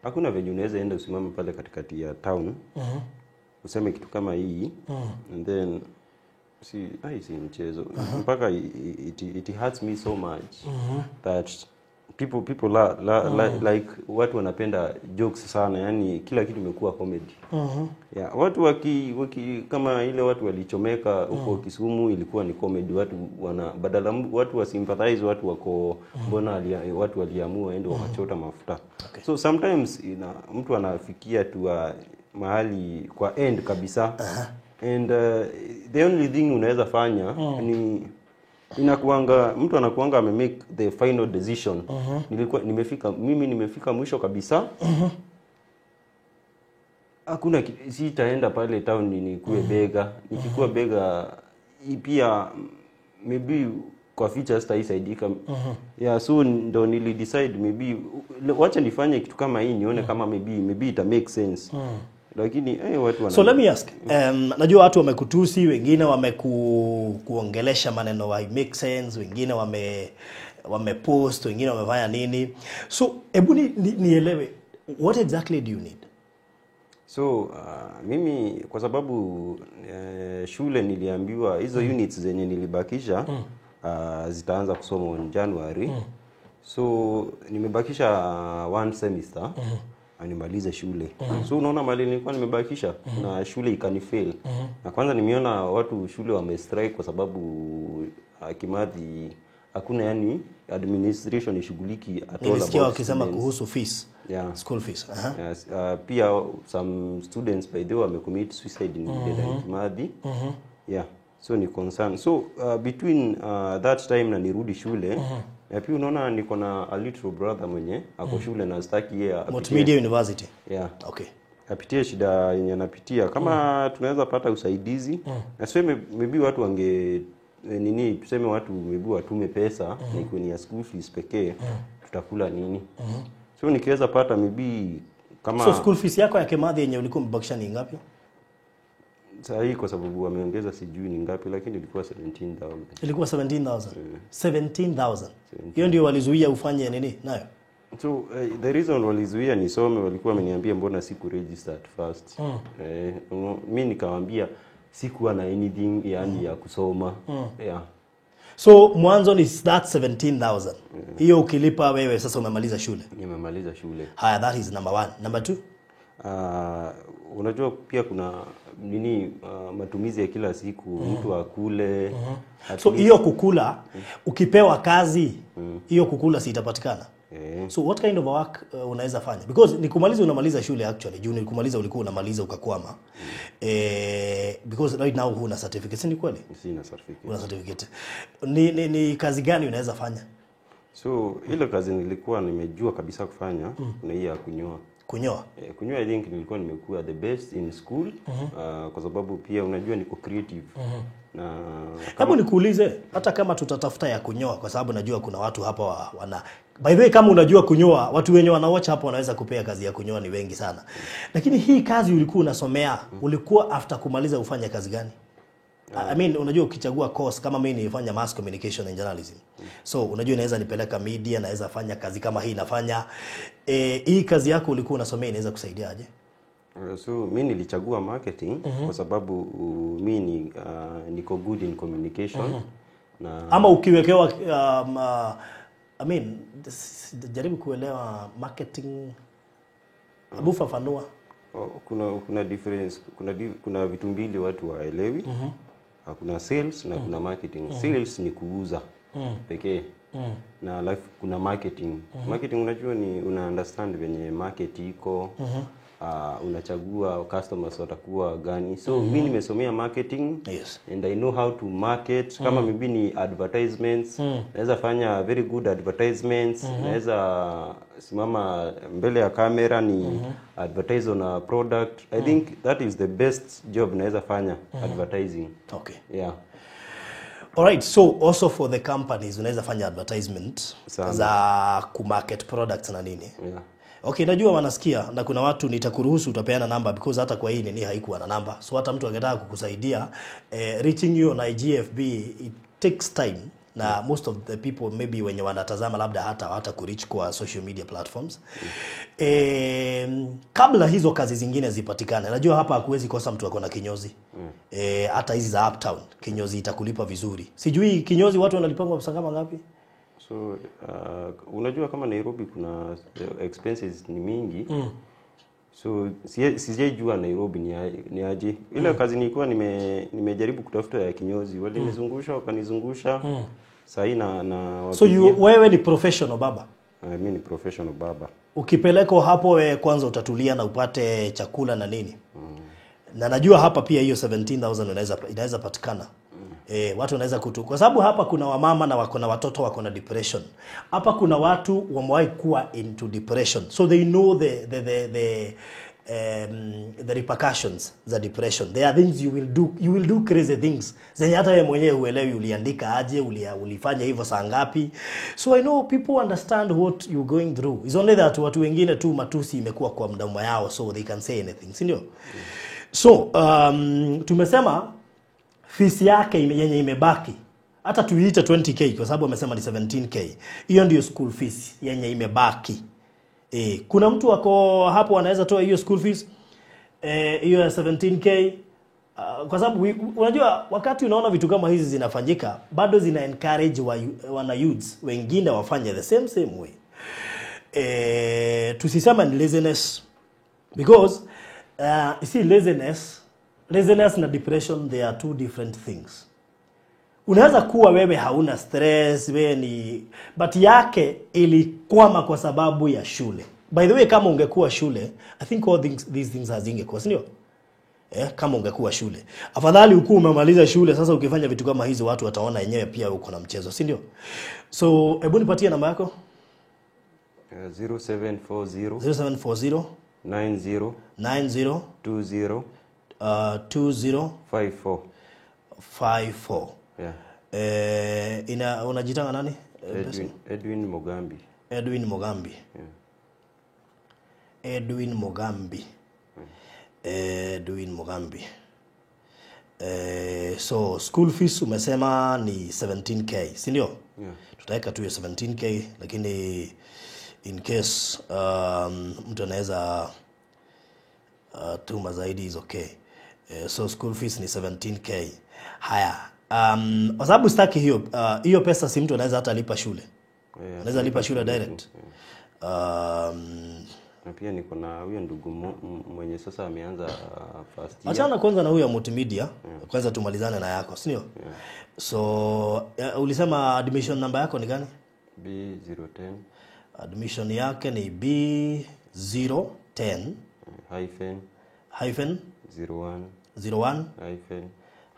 hakuna venye unaweza enda usimame pale katikati ya town useme kitu kama hii and then si mchezo. Mpaka it hurts me so much that people like watu wanapenda jokes sana, yani kila kitu imekuwa comedy. Yeah, watu waki kama ile watu walichomeka huko Kisumu ilikuwa ni comedy. Watu wana badala watu wa sympathize, watu wako mbona watu waliamua waende wakachota mafuta. Okay. So sometimes mtu anafikia tu mahali kwa end kabisa. And the only thing unaweza fanya ni inakuanga mtu anakuanga ame make the final decision. Nilikuwa nimefika, mimi nimefika mwisho kabisa. Hakuna sitaenda pale town nikuwe bega. Nikikuwa bega pia maybe kwa future sitaisaidika. Yeah, so ndo nili decide maybe wacha nifanye kitu kama hii nione kama maybe ita make sense. Lakini watu So let me ask. Najua watu wamekutusi, wengine wamekuongelesha maneno wa make sense, wengine wamepost, wengine wamefanya nini. So hebu nielewe, what exactly do you need? So mimi kwa sababu shule niliambiwa hizo units zenye nilibakisha zitaanza kusoma on January. So nimebakisha one semester animalize shule. So unaona mali nilikuwa nimebakisha na shule ikanifail. Na kwanza nimeona watu shule wame strike kwa sababu Kimathi hakuna, yani administration ishughuliki at all. Nilisikia wakisema kuhusu fees. Yeah. School fees. Yes, pia some students by the way wamecommit suicide in Kimathi. Yeah. So ni concern. So between that time na nirudi shule, na pia unaona niko na a little brother mwenye ako shule na sitaki yeye apitie Multimedia University. Yeah. Okay. Apitie shida yenye anapitia. Kama tunaweza pata usaidizi, na sio maybe watu wange nini, tuseme watu maybe watume pesa ni kwenye school fees pekee, tutakula nini? So nikiweza pata maybe kama So school fees yako ya Kimathi yenye ulikuwa umebakisha ni ngapi? Sasa hii kwa sababu wameongeza sijui ni ngapi, lakini ilikuwa 17,000. Ilikuwa 17,000. 17,000. Hiyo ndio walizuia ufanye nini nayo? So the reason walizuia nisome, walikuwa wameniambia mbona siku register at first. Mimi nikawaambia sikuwa na anything yani ya kusoma. Yeah. So mwanzo ni that 17,000. Hiyo ukilipa wewe sasa umemaliza shule. Nimemaliza shule. Haya, that is number 1. Number 2? Unajua pia kuna nini matumizi ya kila siku, mtu akule. So hiyo kukula, ukipewa kazi, hiyo kukula si itapatikana. So what kind of work unaweza fanya? Because nikumaliza unamaliza shule actually, juu nikumaliza ulikuwa unamaliza ukakwama. Because right now huna certificate, si ni kweli? Sina certificate. Una certificate. Ni kazi gani unaweza fanya? So ile kazi nilikuwa nimejua kabisa kufanya ni hii ya kunyoa. Kunyoa. Kunyoa I think nilikuwa nimekuwa the best in school. Kwa sababu pia unajua niko creative. Na hebu nikuulize, hata kama tutatafuta ya kunyoa, kwa sababu najua kuna watu hapa wana, by the way, kama unajua kunyoa, watu wenye wanawatch hapo wanaweza kupea kazi ya kunyoa, ni wengi sana. Lakini hii kazi ulikuwa unasomea, ulikuwa after kumaliza ufanye kazi gani? I mean, unajua ukichagua course kama mimi nilifanya mass communication and journalism. So unajua inaweza nipeleka media, naweza fanya kazi kama hii nafanya. Hii kazi yako ulikuwa unasomea inaweza kusaidiaje? So mimi nilichagua marketing kwa sababu mimi niko good in communication. Na ama ukiwekewa I mean, jaribu kuelewa marketing. Hebu fafanua. Kuna difference, kuna vitu mbili watu waelewi. Kuna sales na kuna marketing. Sales ni kuuza pekee. Na alafu kuna marketing. Marketing unajua ni una understand venye market iko. Unachagua customers watakuwa gani. So mimi nimesomea marketing. Yes. And I know how to market. Kama maybe ni advertisements, naweza fanya very good advertisements. Naweza simama mbele ya kamera ni advertise on a product. I think that is the best job naweza fanya, advertising. Okay. Yeah. All right, so also for the companies unaweza fanya advertisement sana za kumarket products na nini. Yeah. Okay, najua wanasikia na kuna watu nitakuruhusu utapeana namba, because hata kwa hii nini haikuwa na namba. So hata mtu angetaka kukusaidia, reaching you on IGFB it takes time. Na most of the people maybe wenye wanatazama labda hata kureach kwa social media platforms. Kabla hizo kazi zingine zipatikane, najua hapa hakuwezi kosa mtu akona kinyozi. Hata hizi za uptown kinyozi itakulipa vizuri. Sijui kinyozi watu wanalipangwa pesa kama ngapi? So unajua kama Nairobi kuna expenses ni mingi. So sijajua Nairobi ni aje. Ile kazi nilikuwa nimejaribu kutafuta ya kinyozi, walinizungusha wakanizungusha. Sahi na so wewe ni professional baba? Mimi ni professional baba. Ukipelekwa hapo wewe kwanza utatulia na upate chakula na nini. Na najua hapa pia hiyo 17,000 inaweza patikana. Watu wanaweza kutu, kwa sababu hapa kuna wamama na wako na watoto wako na depression. Hapa kuna watu wamewahi kuwa into depression. So they know the repercussions za depression. There are things you will do crazy things. Zenye hata wewe mwenyewe huelewi uliandika aje, ulifanya hivyo saa ngapi. So I know people understand what you're going through. It's only that watu wengine tu matusi imekuwa kwa mdomo yao, so they can say anything, si ndio? So tumesema fees yake yenye imebaki, hata tuiite 20k kwa sababu amesema ni 17k. Hiyo ndio school fees yenye imebaki. Kuna mtu ako hapo anaweza toa hiyo school fees hiyo ya 17k, kwa sababu unajua wakati unaona vitu kama hizi zinafanyika bado zina encourage wana youths wengine wafanye the same way. Tusisema ni laziness, because you see laziness na depression, they are two different things. Unaweza kuwa wewe hauna stress, wewe ni, but yake ilikwama kwa sababu ya shule. By the way, kama ungekuwa shule, I think all these things hazingekuwa, si ndio? Kama ungekuwa shule. Afadhali ukuu umemaliza shule, sasa ukifanya vitu kama hizi watu wataona yenyewe pia uko na mchezo, si ndio? So, hebu nipatie namba yako. 0740 0740 90 90 20 20 54 54. Yeah. Unajitanga nani? Edwin Mogambi. Edwin Mogambi. Yeah. Edwin Mogambi. Edwin Mogambi. So school fees umesema ni 17k, si ndio? Yeah. Tutaweka tu 17k, lakini in case mtu anaweza tuma zaidi is okay. So school fees ni 17k. Haya. Kwa sababu sitaki hiyo hiyo pesa, si mtu anaweza hata lipa shule. Yeah, anaweza lipa shule direct. Na pia niko na huyo ndugu mwenye sasa ameanza first year. Achana kwanza na huyo multimedia. Kwanza tumalizane na yako, si ndio? Yeah. So ulisema admission number yako ni gani? B010. Admission yake ni B010 hyphen hyphen 01 01 hyphen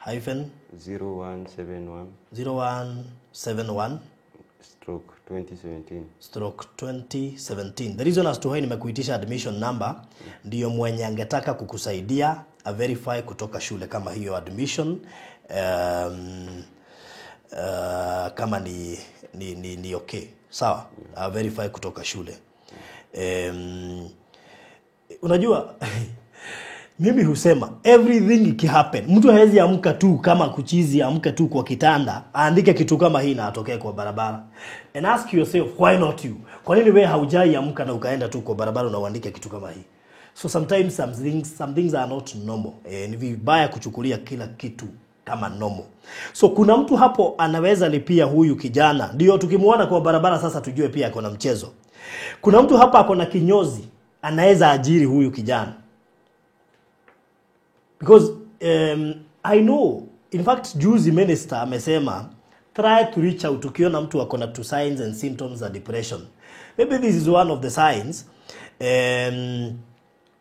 hyphen 0171 0171 Stroke 2017. Stroke 2017. The reason as to why nimekuitisha admission number ndiyo mwenye angetaka kukusaidia a verify kutoka shule kama hiyo admission kama ni okay. Sawa? A verify kutoka shule. Unajua mimi husema everything ikihappen, mtu hawezi amka tu kama kuchizi, amke tu kwa kitanda aandike kitu kama hii na atokee kwa barabara. And ask yourself, why not you? Kwa nini wewe haujai amka na ukaenda tu kwa barabara na uandike kitu kama hii? So sometimes some things are not normal. Ni vibaya kuchukulia kila kitu kama normal. So kuna mtu hapo anaweza lipia huyu kijana, ndio tukimuona kwa barabara sasa tujue pia ako na mchezo. Kuna mtu hapa ako na kinyozi, anaweza ajiri huyu kijana. Because I know, in fact juzi minister amesema try to reach out ukiona mtu ako na two signs and symptoms za depression. Maybe this is one of the signs.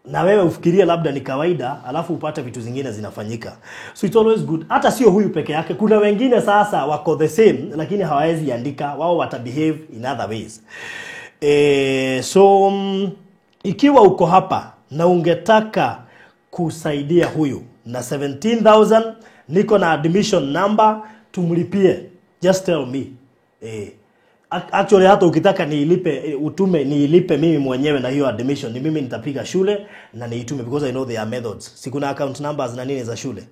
Na wewe ufikirie labda ni kawaida, alafu upate vitu zingine zinafanyika. So it's always good. Hata sio huyu peke yake, kuna wengine sasa wako the same lakini hawawezi andika, wao watabehave in other ways. So ikiwa uko hapa na ungetaka kusaidia huyu na 17,000, niko na admission number, tumlipie. Just tell me. Actually hata ukitaka niilipe, utume niilipe mimi mwenyewe na hiyo admission, ni mimi nitapiga shule na niitume, because I know there are methods. Si kuna account numbers na nini za shule?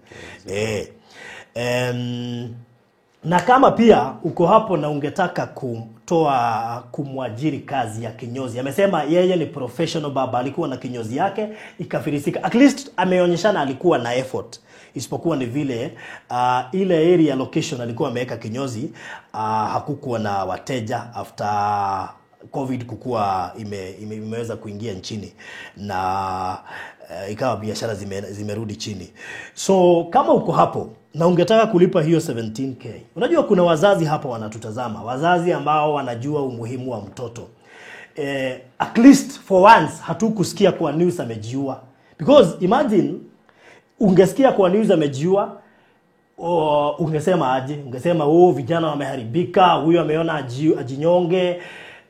Na kama pia uko hapo na ungetaka kutoa kumwajiri kazi ya kinyozi, amesema yeye ni professional barber, alikuwa na kinyozi yake ikafilisika. At least ameonyeshana alikuwa na effort, isipokuwa ni vile ile area location alikuwa ameweka kinyozi, hakukuwa na wateja after COVID kukua imeweza kuingia nchini na ikawa biashara zimerudi chini. So kama uko hapo na ungetaka kulipa hiyo 17K, unajua kuna wazazi hapa wanatutazama, wazazi ambao wanajua umuhimu wa mtoto. At least for once hatukusikia kwa news amejiua, because imagine ungesikia kwa news amejiua, ungesema aje? Ungesema, "Oh, vijana wameharibika, huyu ameona ajinyonge."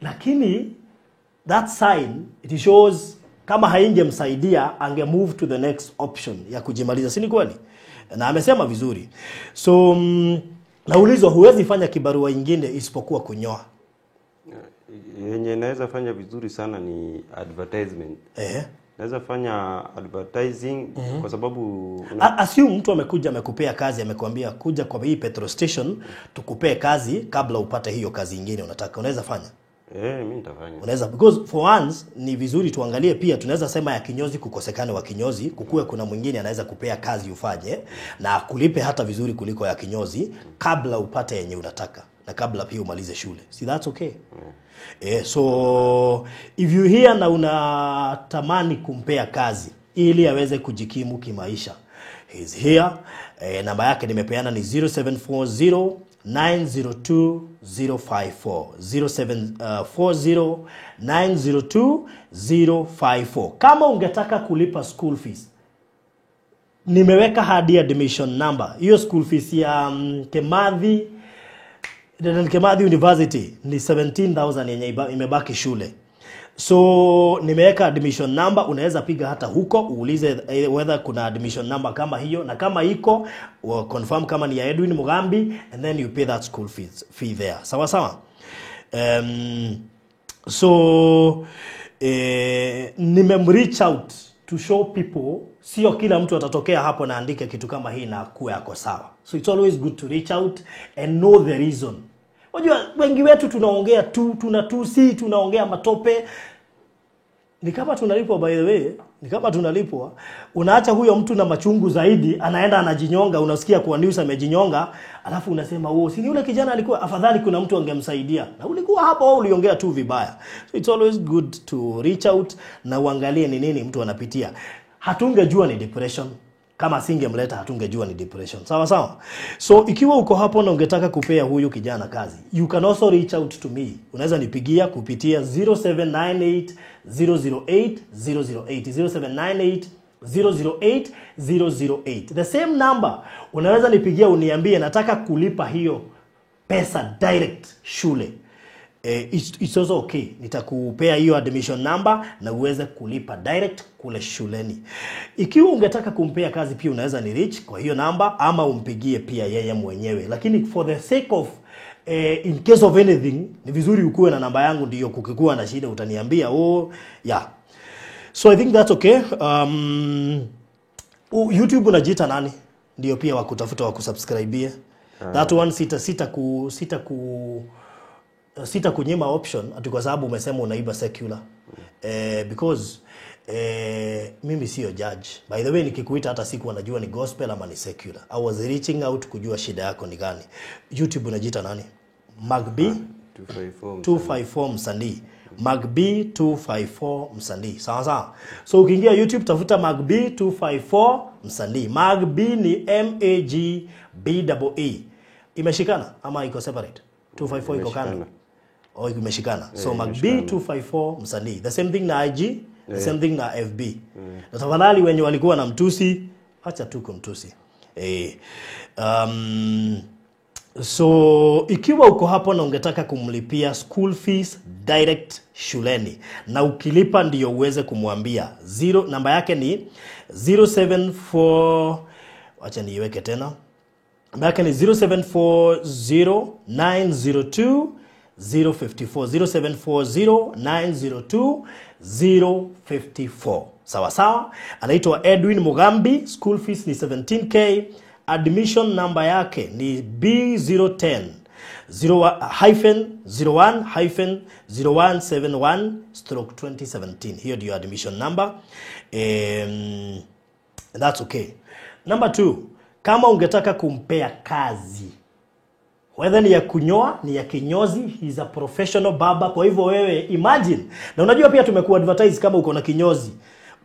Lakini that sign, it shows kama haingemsaidia ange move to the next option ya kujimaliza, si ni kweli? Na amesema vizuri. So naulizwa, huwezi fanya kibarua ingine isipokuwa kunyoa? Yenye naweza fanya vizuri sana ni advertisement. Naweza fanya advertising kwa sababu Assume mtu amekuja, amekupea kazi, amekwambia kuja kwa hii petrol station tukupee kazi kabla upate hiyo kazi ingine unataka, unaweza fanya? Eh, mimi nitafanya. Unaweza, because for once ni vizuri tuangalie pia, tunaweza sema ya kinyozi kukosekana wa kinyozi, kukuwe kuna mwingine anaweza kupea kazi ufanye na akulipe hata vizuri kuliko ya kinyozi kabla upate yenye unataka na kabla pia umalize shule. See, that's okay. So if you hear na unatamani kumpea kazi ili aweze kujikimu kimaisha, he's here. Namba yake nimepeana ni 0740 902 054, 0740 902 054. Kama ungetaka kulipa school fees, nimeweka hadi admission number. Hiyo school fees ya Kimathi, Dedan Kimathi University ni 17,000 yenye imebaki shule. So nimeweka admission number, unaweza piga hata huko uulize whether kuna admission number kama hiyo, na kama iko confirm kama ni ya Edwin Mugambi, and then you pay that school fee there. Sawa sawa. So nimemreach out to show people sio kila mtu atatokea hapo na andike kitu kama hii na kuwe ako sawa. So it's always good to reach out and know the reason. Unajua wengi wetu tunaongea tu, tunatusi, tunaongea matope, ni kama tunalipwa. By the way, ni kama tunalipwa. Unaacha huyo mtu na machungu zaidi, anaenda anajinyonga, unasikia kwa news amejinyonga, alafu unasema, "Oh, si ni yule kijana alikuwa, afadhali kuna mtu angemsaidia." Na ulikuwa hapo, wewe uliongea tu vibaya. So it's always good to reach out na uangalie ni nini mtu anapitia. Hatungejua ni depression kama asingemleta, hatungejua ni depression. Sawa sawa. So ikiwa uko hapo na ungetaka kupea huyu kijana kazi, you can also reach out to me. Unaweza nipigia kupitia 0798 008 008, 0798 008 008, the same number. Unaweza nipigia uniambie nataka kulipa hiyo pesa direct shule. It's also okay. Nitakupea hiyo admission number na uweze kulipa direct kule shuleni. Ikiwa ungetaka kumpea kazi pia unaweza ni reach kwa hiyo namba ama umpigie pia yeye mwenyewe. Lakini for the sake of in case of anything ni vizuri ukuwe na namba yangu, ndiyo kukikuwa na shida utaniambia. Oh yeah. So I think that's okay. YouTube unajiita nani? Ndio pia wakutafuta wakusubscribe. That one sita kunyima option ati kwa sababu umesema unaiba secular. Because mimi sio judge. By the way, nikikuita hata siku wanajua ni gospel ama ni secular. I was reaching out kujua shida yako ni gani. YouTube unajiita nani? Mag B 254 254 msanii. Mag B 254 msanii. Sawa sawa. So ukiingia YouTube tafuta Mag B 254 msanii. Mag B ni M A G B E E. Imeshikana ama iko separate? 254 iko kando. Oh, imeshikana. So Mag B 254 msanii. The same thing na IG, the same thing na FB. Na tafadhali wenye walikuwa na mtusi, acha tu kumtusi. So ikiwa uko hapo na ungetaka kumlipia school fees direct shuleni, na ukilipa ndiyo uweze kumwambia zero, namba yake ni 074, acha niiweke tena. Namba yake ni 0740902054, 0740902054. Sawa sawa. Anaitwa Edwin Mugambi, school fees ni 17k. Admission number yake ni B010 -01-0171/2017. Hiyo ndio admission number. That's okay. Number 2, kama ungetaka kumpea kazi, whether ni ya kunyoa, ni ya kinyozi, he's a professional barber. Kwa hivyo wewe imagine. Na unajua pia tumekuwa advertise kama uko na kinyozi.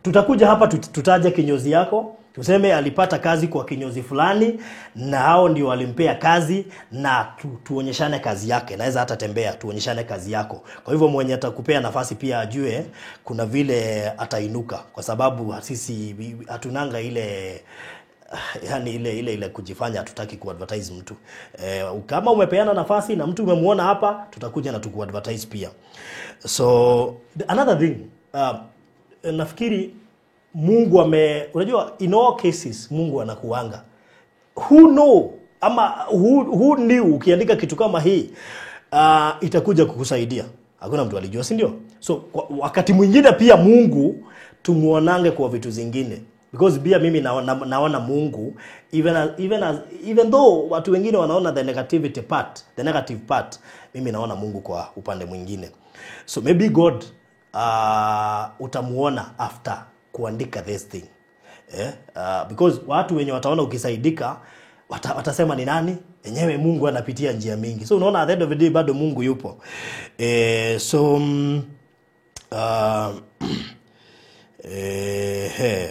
Tutakuja hapa tutaje kinyozi yako, tuseme alipata kazi kwa kinyozi fulani na hao ndio walimpea kazi, na tuonyeshane kazi yake. Naweza hata tembea tuonyeshane kazi yako. Kwa hivyo mwenye atakupea nafasi pia ajue kuna vile atainuka, kwa sababu sisi hatunanga ile, yani ile kujifanya hatutaki kuadvertise mtu. Kama umepeana nafasi na mtu umemuona hapa, tutakuja na tukuadvertise pia. So another thing, nafikiri Mungu unajua in all cases Mungu anakuanga. Who know ama who knew ukiandika kitu kama hii itakuja kukusaidia. Hakuna mtu alijua, si ndio? So wakati mwingine pia Mungu tumuonange kwa vitu zingine. Because pia mimi naona Mungu even though watu wengine wanaona the negativity part, the negative part, mimi naona Mungu kwa upande mwingine. So maybe God utamuona after kuandika this thing. Because watu wenye wataona ukisaidika watasema ni nani? Enyewe Mungu anapitia njia mingi. So unaona at the end of the day bado Mungu yupo. Hey,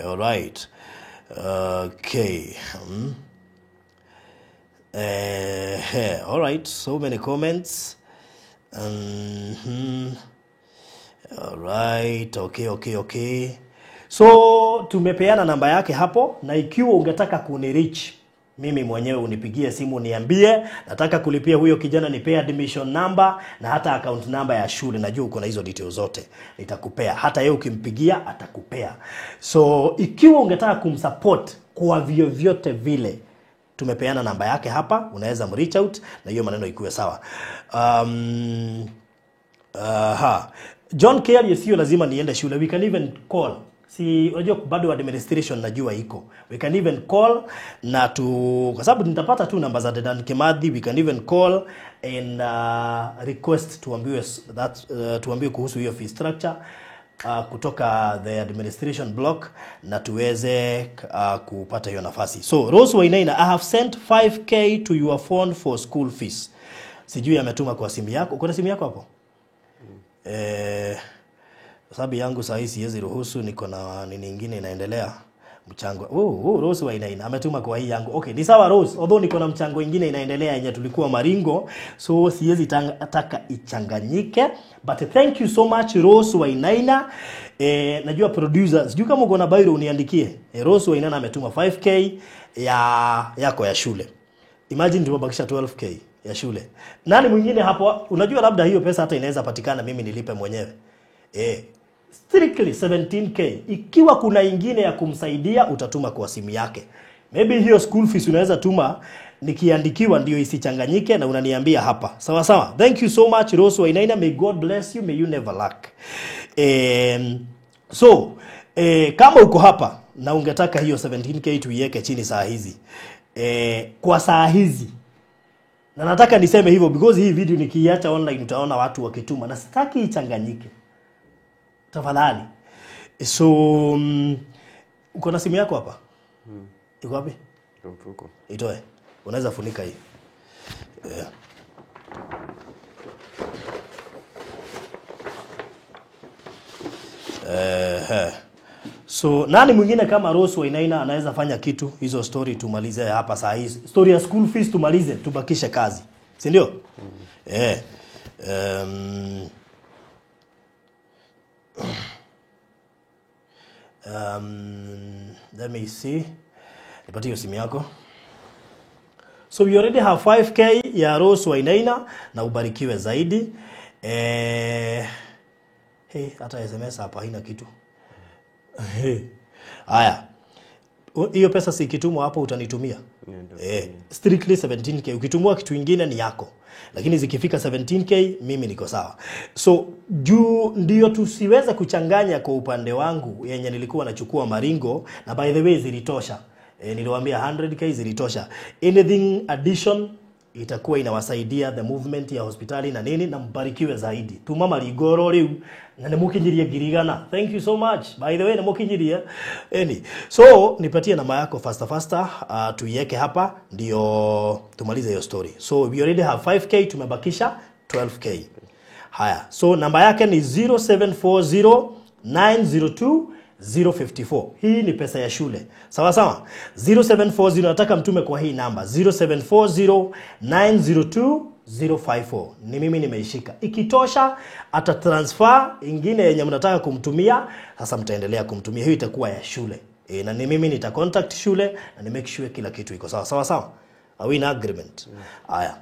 all right. Okay. Hey, all right. So many comments. All right. Okay. So tumepeana namba yake hapo, na ikiwa ungetaka kunireach mimi mwenyewe unipigie simu niambie nataka kulipia huyo kijana, nipea admission number na hata account number ya shule. Najua uko na hizo details zote, nitakupea. Hata yeye ukimpigia atakupea. So ikiwa ungetaka kumsupport kwa vyovyote vile, tumepeana namba yake hapa, unaweza mreach out na hiyo maneno ikuwe sawa. John Kerry, sio lazima niende shule, we can even call. Si unajua bado administration najua iko. We can even call na kwa sababu nitapata tu namba za Dedan Kimathi, we can even call and request tuambiwe that tuambiwe kuhusu hiyo fee structure kutoka the administration block na tuweze kupata hiyo nafasi. So Rose Wainaina, I have sent 5k to your phone for school fees. Sijui ametuma kwa simu yako. Uko na simu yako hapo? Sababu yangu saa hii siwezi ruhusu, niko na nini nyingine inaendelea mchango. Rose Wainaina ametuma kwa hii yangu. Okay, ni sawa Rose, although niko na mchango mwingine inaendelea yenye tulikuwa Maringo, so siwezi taka ichanganyike. But thank you so much Rose Wainaina. Najua producer, sijui kama uko na bairo uniandikie. Rose Wainaina ametuma 5k ya yako ya shule. Imagine tumebakisha 12k. ya shule. Nani mwingine hapo? Unajua labda hiyo pesa hata inaweza patikana mimi nilipe mwenyewe. Strictly 17k. Ikiwa kuna ingine ya kumsaidia utatuma kwa simu yake. Maybe hiyo school fees unaweza tuma nikiandikiwa ndio isichanganyike na unaniambia hapa. Sawa sawa. Thank you so much Rose Wainaina. May God bless you. May you never lack. So, kama uko hapa na ungetaka hiyo 17k tuiweke chini saa hizi. Kwa saa hizi. Na nataka niseme hivyo because hii video nikiiacha online utaona watu wakituma na sitaki ichanganyike. Tafadhali. So uko na simu yako hapa? Iko wapi? Mfuko. Itoe. Unaweza funika hii. Yeah. So nani mwingine kama Rose Wainaina anaweza fanya kitu hizo story tumalize hapa saa hizi. Story ya school fees tumalize, tubakishe kazi. Si ndio? Let me see. Nipatie hiyo simu yako. So we already have 5k ya Rose Wainaina na ubarikiwe zaidi. Hey, hata SMS hapa haina kitu. Haya. Hiyo pesa si ikitumwa hapo utanitumia. Strictly 17k. Ukitumwa kitu kingine ni yako. Lakini zikifika 17k mimi niko sawa. So juu ndio tusiweze kuchanganya kwa upande wangu yenye nilikuwa nachukua maringo na by the way zilitosha. Niliwaambia 100k zilitosha. Anything addition itakuwa inawasaidia the movement ya hospitali na nini na mbarikiwe zaidi. Tuma marigoro riu na nimukinyirie girigana. Thank you so much. By the way nimukinyirie. Any. So nipatie namba yako faster tuiweke hapa ndio tumalize hiyo story. So we already have 5k, tumebakisha 12k. Haya. So namba yake ni 0740 902 054. Hii ni pesa ya shule. Sawa sawa. 0740 nataka mtume kwa hii namba 0740 902 054. Ni mimi nimeishika. Ikitosha ata transfer ingine yenye mnataka kumtumia, sasa mtaendelea kumtumia. Hiyo itakuwa ya shule. Na ni mimi nita contact shule na ni make sure kila kitu iko sawa. Sawa sawa. Are we in agreement? Haya.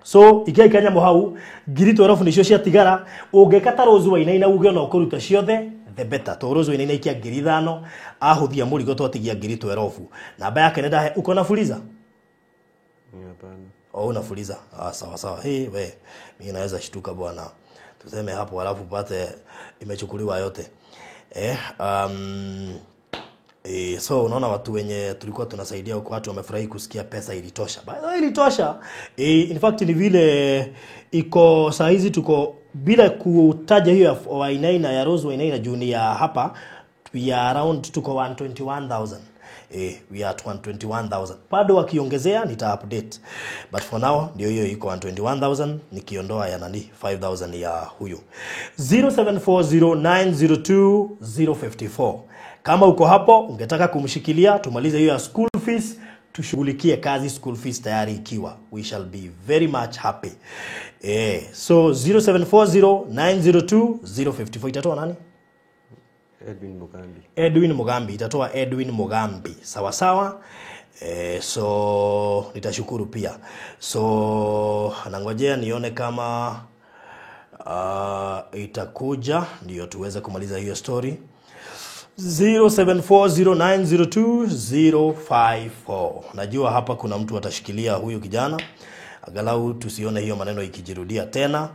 So ikia ikanya mohau ngiri twelve nicio cia tigara ungikata Rose Wainaina uge ona ukuruta ciothe the better. To Rose Wainaina ikia ngiri ithano ahuthia murigo twatigia ngiri 12. Namba yake nenda he uko na fuliza? Hapana. Oh, una fuliza. Ah, sawa sawa. Hey, we mimi naweza shtuka bwana. Tuseme hapo alafu pate imechukuliwa yote. So unaona watu wenye tulikuwa tunasaidia huko watu wamefurahi kusikia pesa ilitosha. By the way ilitosha. In fact ni vile iko saa hizi tuko bila kutaja hiyo ya Wainaina ya Rose Wainaina junior hapa we are around tuko 121,000. We are at 121,000. Bado wakiongezea nita update. But for now ndio hiyo iko 121,000 nikiondoa ya nani 5,000 ya huyu. 0740902054. Kama uko hapo ungetaka kumshikilia tumalize hiyo ya school fees, tushughulikie kazi school fees tayari ikiwa. We shall be very much happy. So 0740902054 itatoa nani? Edwin Mugambi. Edwin Mugambi itatoa Edwin Mugambi. Sawa sawa. So nitashukuru pia. So nangojea nione kama itakuja ndio tuweze kumaliza hiyo story. 0740902054. Najua hapa kuna mtu atashikilia huyu kijana. Angalau tusione hiyo maneno ikijirudia tena.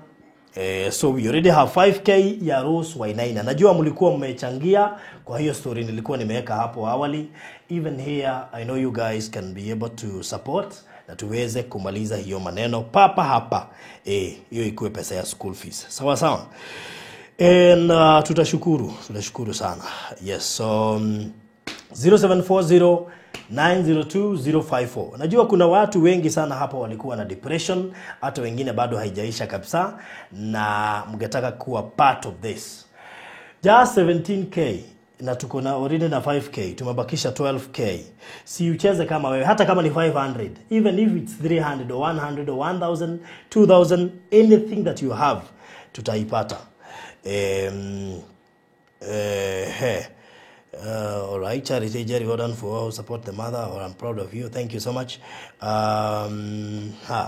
So we already have 5k ya Rose Wainaina. Najua mlikuwa mmechangia kwa hiyo story nilikuwa nimeweka hapo awali. Even here I know you guys can be able to support na tuweze kumaliza hiyo maneno papa hapa. Hiyo ikuwe pesa ya school fees. Sawa sawa. And tutashukuru sana. Yes, so 0740902054. Najua kuna watu wengi sana hapa walikuwa na depression, hata wengine bado haijaisha kabisa na mngetaka kuwa part of this. Just 17k na tuko na already na 5k, tumebakisha 12k. Si ucheze kama wewe, hata kama ni 500, even if it's 300 or 100 or 1000, 2000, anything that you have tutaipata. All right, Charity Jerry, well done for all support the mother. Or I'm proud of you. Thank you so much.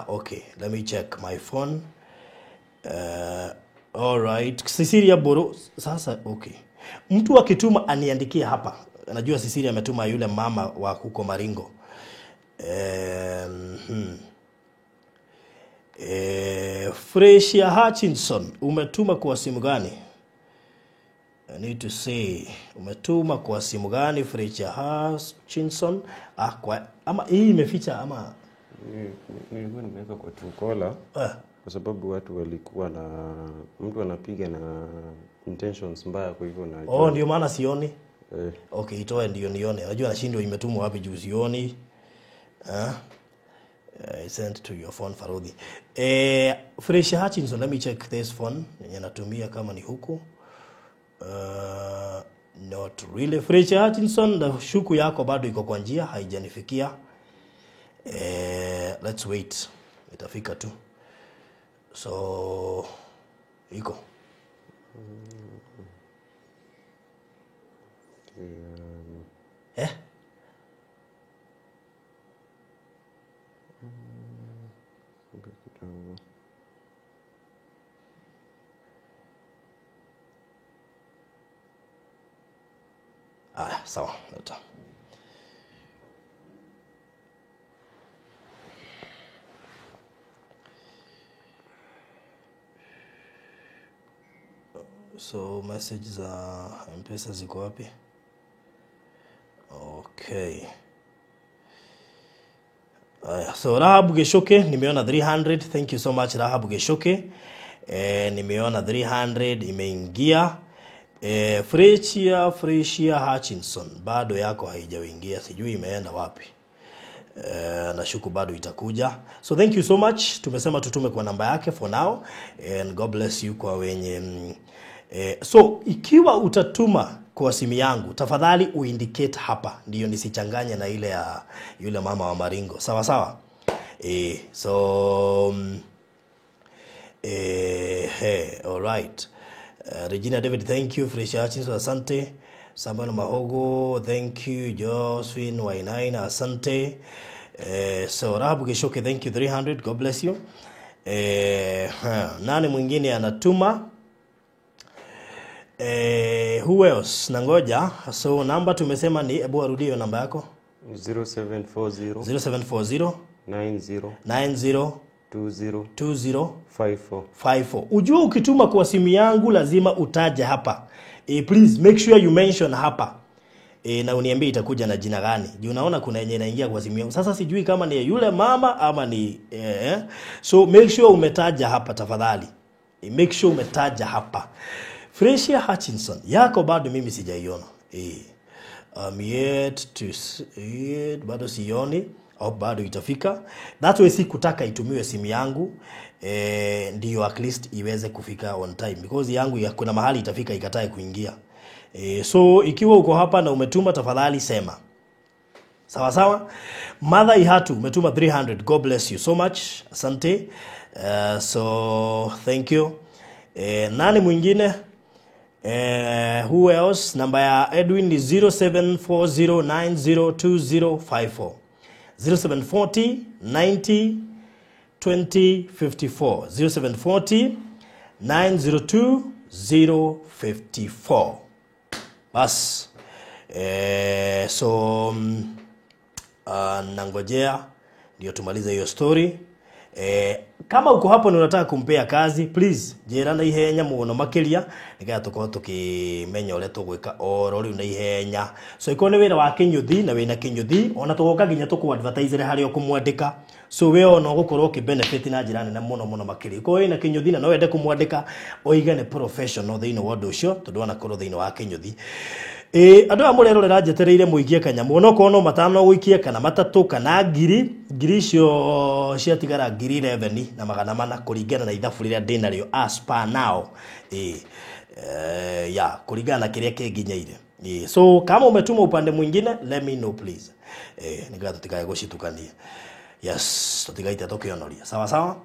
Okay, let me check my phone. All right, Cecilia Boro. Sasa okay, mtu akituma aniandikie hapa. Najua Cecilia ametuma yule mama wa huko Maringo. Freshia Hutchinson, umetuma kwa simu gani? I need to say, umetuma kwa simu gani Freshia Hutchinson? Kwa ama hii imeficha ama Nilikuwa nimeweka kwa Truecaller kwa sababu watu walikuwa na mtu anapiga na intentions mbaya, kwa hivyo na Oh, ndio maana sioni. Okay, itoe ndio nione. Unajua nashindwa imetumwa wapi juu sioni. Sent to your phone Farudhi. Fresh Hutchinson, let me check this phone. Yenye natumia kama ni huku. Not really. Fresh Hutchinson, na shuku yako bado iko kwa njia, haijanifikia. Let's wait. Itafika tu. So iko. Sawa. Leta. So message za M-Pesa ziko wapi? Okay. So Rahab Geshoke nimeona 300. Thank you so much Rahab Geshoke. Nimeona 300 imeingia. Freshia Hutchinson bado yako haijaingia, sijui imeenda wapi. Nashuku bado itakuja. So thank you so much. Tumesema tutume kwa namba yake for now, and God bless you kwa wenye so ikiwa utatuma kwa simu yangu tafadhali uindicate hapa ndio nisichanganye na ile ya yule mama wa Maringo. Sawa sawa. So hey, all right. Regina David, thank you. Fresh Hutchinson, asante. Samuel Mahogo, thank you. Josephine Wainaina, asante. So Rahabu Geshoke, thank you 300. God bless you. Nani mwingine anatuma? Who else? Nangoja. So namba tumesema ni, ebu arudie hiyo namba yako. 0740 0740 90 90 20 20 54. 54. Ujue ukituma kwa simu yangu lazima utaje hapa. Please make sure you mention hapa. Na uniambie itakuja na jina gani. Juu unaona kuna yenye inaingia kwa simu yangu. Sasa sijui kama ni yule mama ama ni So make sure umetaja hapa tafadhali. Make sure umetaja hapa. Freshia Hutchinson, yako bado mimi sijaiona. I'm yet to see it, bado sioni au bado itafika. That way sikutaka itumiwe simu yangu, ndio at least iweze kufika on time, because yangu ya, kuna mahali itafika ikatae kuingia. So ikiwa uko hapa na umetuma tafadhali sema. Sawa sawa. Mother Ihatu umetuma 300. God bless you so much. Asante. So thank you. Nani mwingine? Who else? Namba ya Edwin ni 0740902054. 0740 90 20 54. 0740 902 054. Bas. So nangojea ndio tumalize hiyo story. Kama uko hapo na unataka kumpea kazi, please njira na ihenya muno makiria nigetha tukorwo tukimenya uria tugwika oro riu na ihenya. So ikorwo ni wira wa kinyuthi na wina kinyuthi, ona tugoka nginya tuku advertise haria ukumwandika. So we ona ugukorwo uki benefit na njira nene muno muno makiria. Ikorwo wina kinyuthi na no wende kumwandika, oige ni professional thiini wa undu ucio, tondu anakorwo thiini wa kinyuthi. Andu aya murerorera njetereire muikie kanyamu, ona okorwo no matano guikie kana matatu kana ngiri, ngiri icio ciatigara ngiri 11 na magana mana kuringana na ithabu riria ndinario as per now. Ya kuringana na kiria kinginyeire. So kama umetuma upande mwingine, let me know please. Nigetha tutikae gucitukania. Yes, tutigaite tukionoria. Sawa sawa.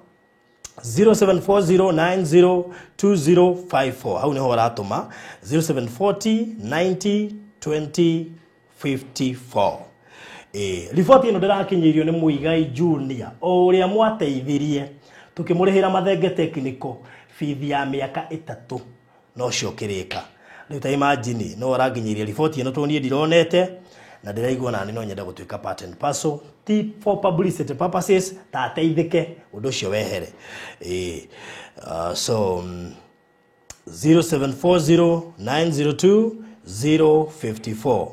0740902054. Hau niho waratuma 0740 90 2054. Riboti ĩno ndĩrakinyĩirio nĩ Muigai Junior o ũrĩa mwateithirie tukĩmũrĩhĩra Mathenge Technical bithi ya mĩaka 3 no cio kĩrĩka. Rĩu ta imagine no ũranginyĩirie riboti ĩno tondũ niĩ ndironete na ndĩraigua nani no nyenda gũtuĩka part and parcel, ti for publicity purposes, ta ateithĩke ũndũ ũcio wehere. So 0740 902 054.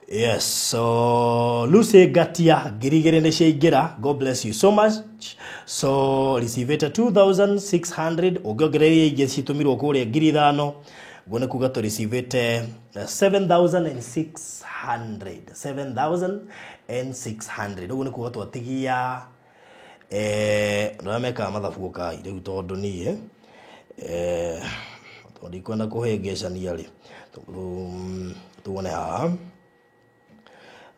Yes, so Lucy Ngatia 2000 nĩ ciaingĩra. God bless you so much. So receive 2600 ũngĩongereria ingĩ citũmirwo kũrĩa 5000, ũguo nĩ kuga tũrecivĩte 7600 7600. Ũguo nĩ kuga twatigia andũ arĩa mekaga mathabu ũkai rĩu tondũ niĩ tondũ ndikwenda kũhĩngĩcania rĩ, tuone haha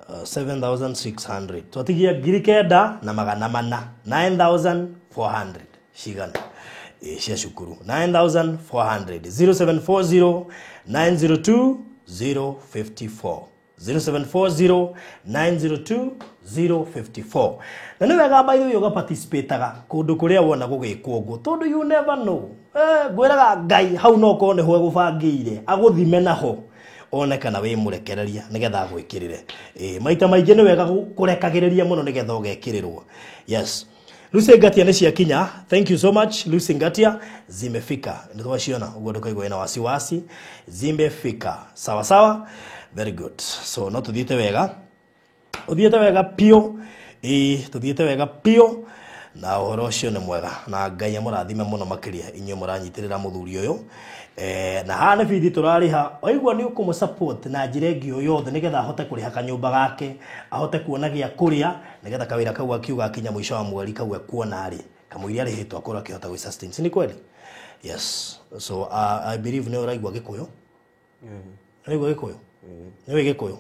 7600 twatigia 9400 9400 cigana cia cukuru 9400 0740 902 054 0740 902 054. Na nĩ wega by the way ũgaparticipataga kũndũ kũrĩa wona gũgĩkwo ũguo tondũ you never know. Ngwĩraga Ngai hau no korwo nĩho egũbangĩire agũthime naho one kana wĩ mũrekereria nĩgetha agwĩkĩrĩre. Maita maingĩ nĩ wega kũrekagĩrĩria mũno nĩgetha ũgekĩrĩrwo. Yes. Lucy Ngatia nĩ ciakinya. Thank you so much Lucy Ngatia, zimefika. Nĩ twaciona ũguo ndũkaigua wĩna wasiwasi, zimefika. Sawa sawa. Very good. So no tuthiĩte wega. Ũthiĩte wega piũ. Tuthiĩte wega piũ. Na ũhoro ũcio nĩ mwega na Ngai amũrathime mũno makĩria inyuĩ mũranyitĩrĩra mũthuri ũyũ. Na haha nĩ bithi tũrarĩha waigua nĩ ũkũmũ support na njĩra ĩngĩ o yothe nĩgetha ahote kũrĩha kanyũmba gake, ahote kuona gĩa kũrĩa nĩgetha kawĩra kau akiuga akinya mũico wa mweri kau ekuona rĩ kamũiria arĩhĩtwo akorwo akĩhota gwĩ sustain. Si ni kweli? Yes. So I believe nĩ ũraigua Gĩkũyũ. Ũraigua Gĩkũyũ? Nĩ ũĩ Gĩkũyũ?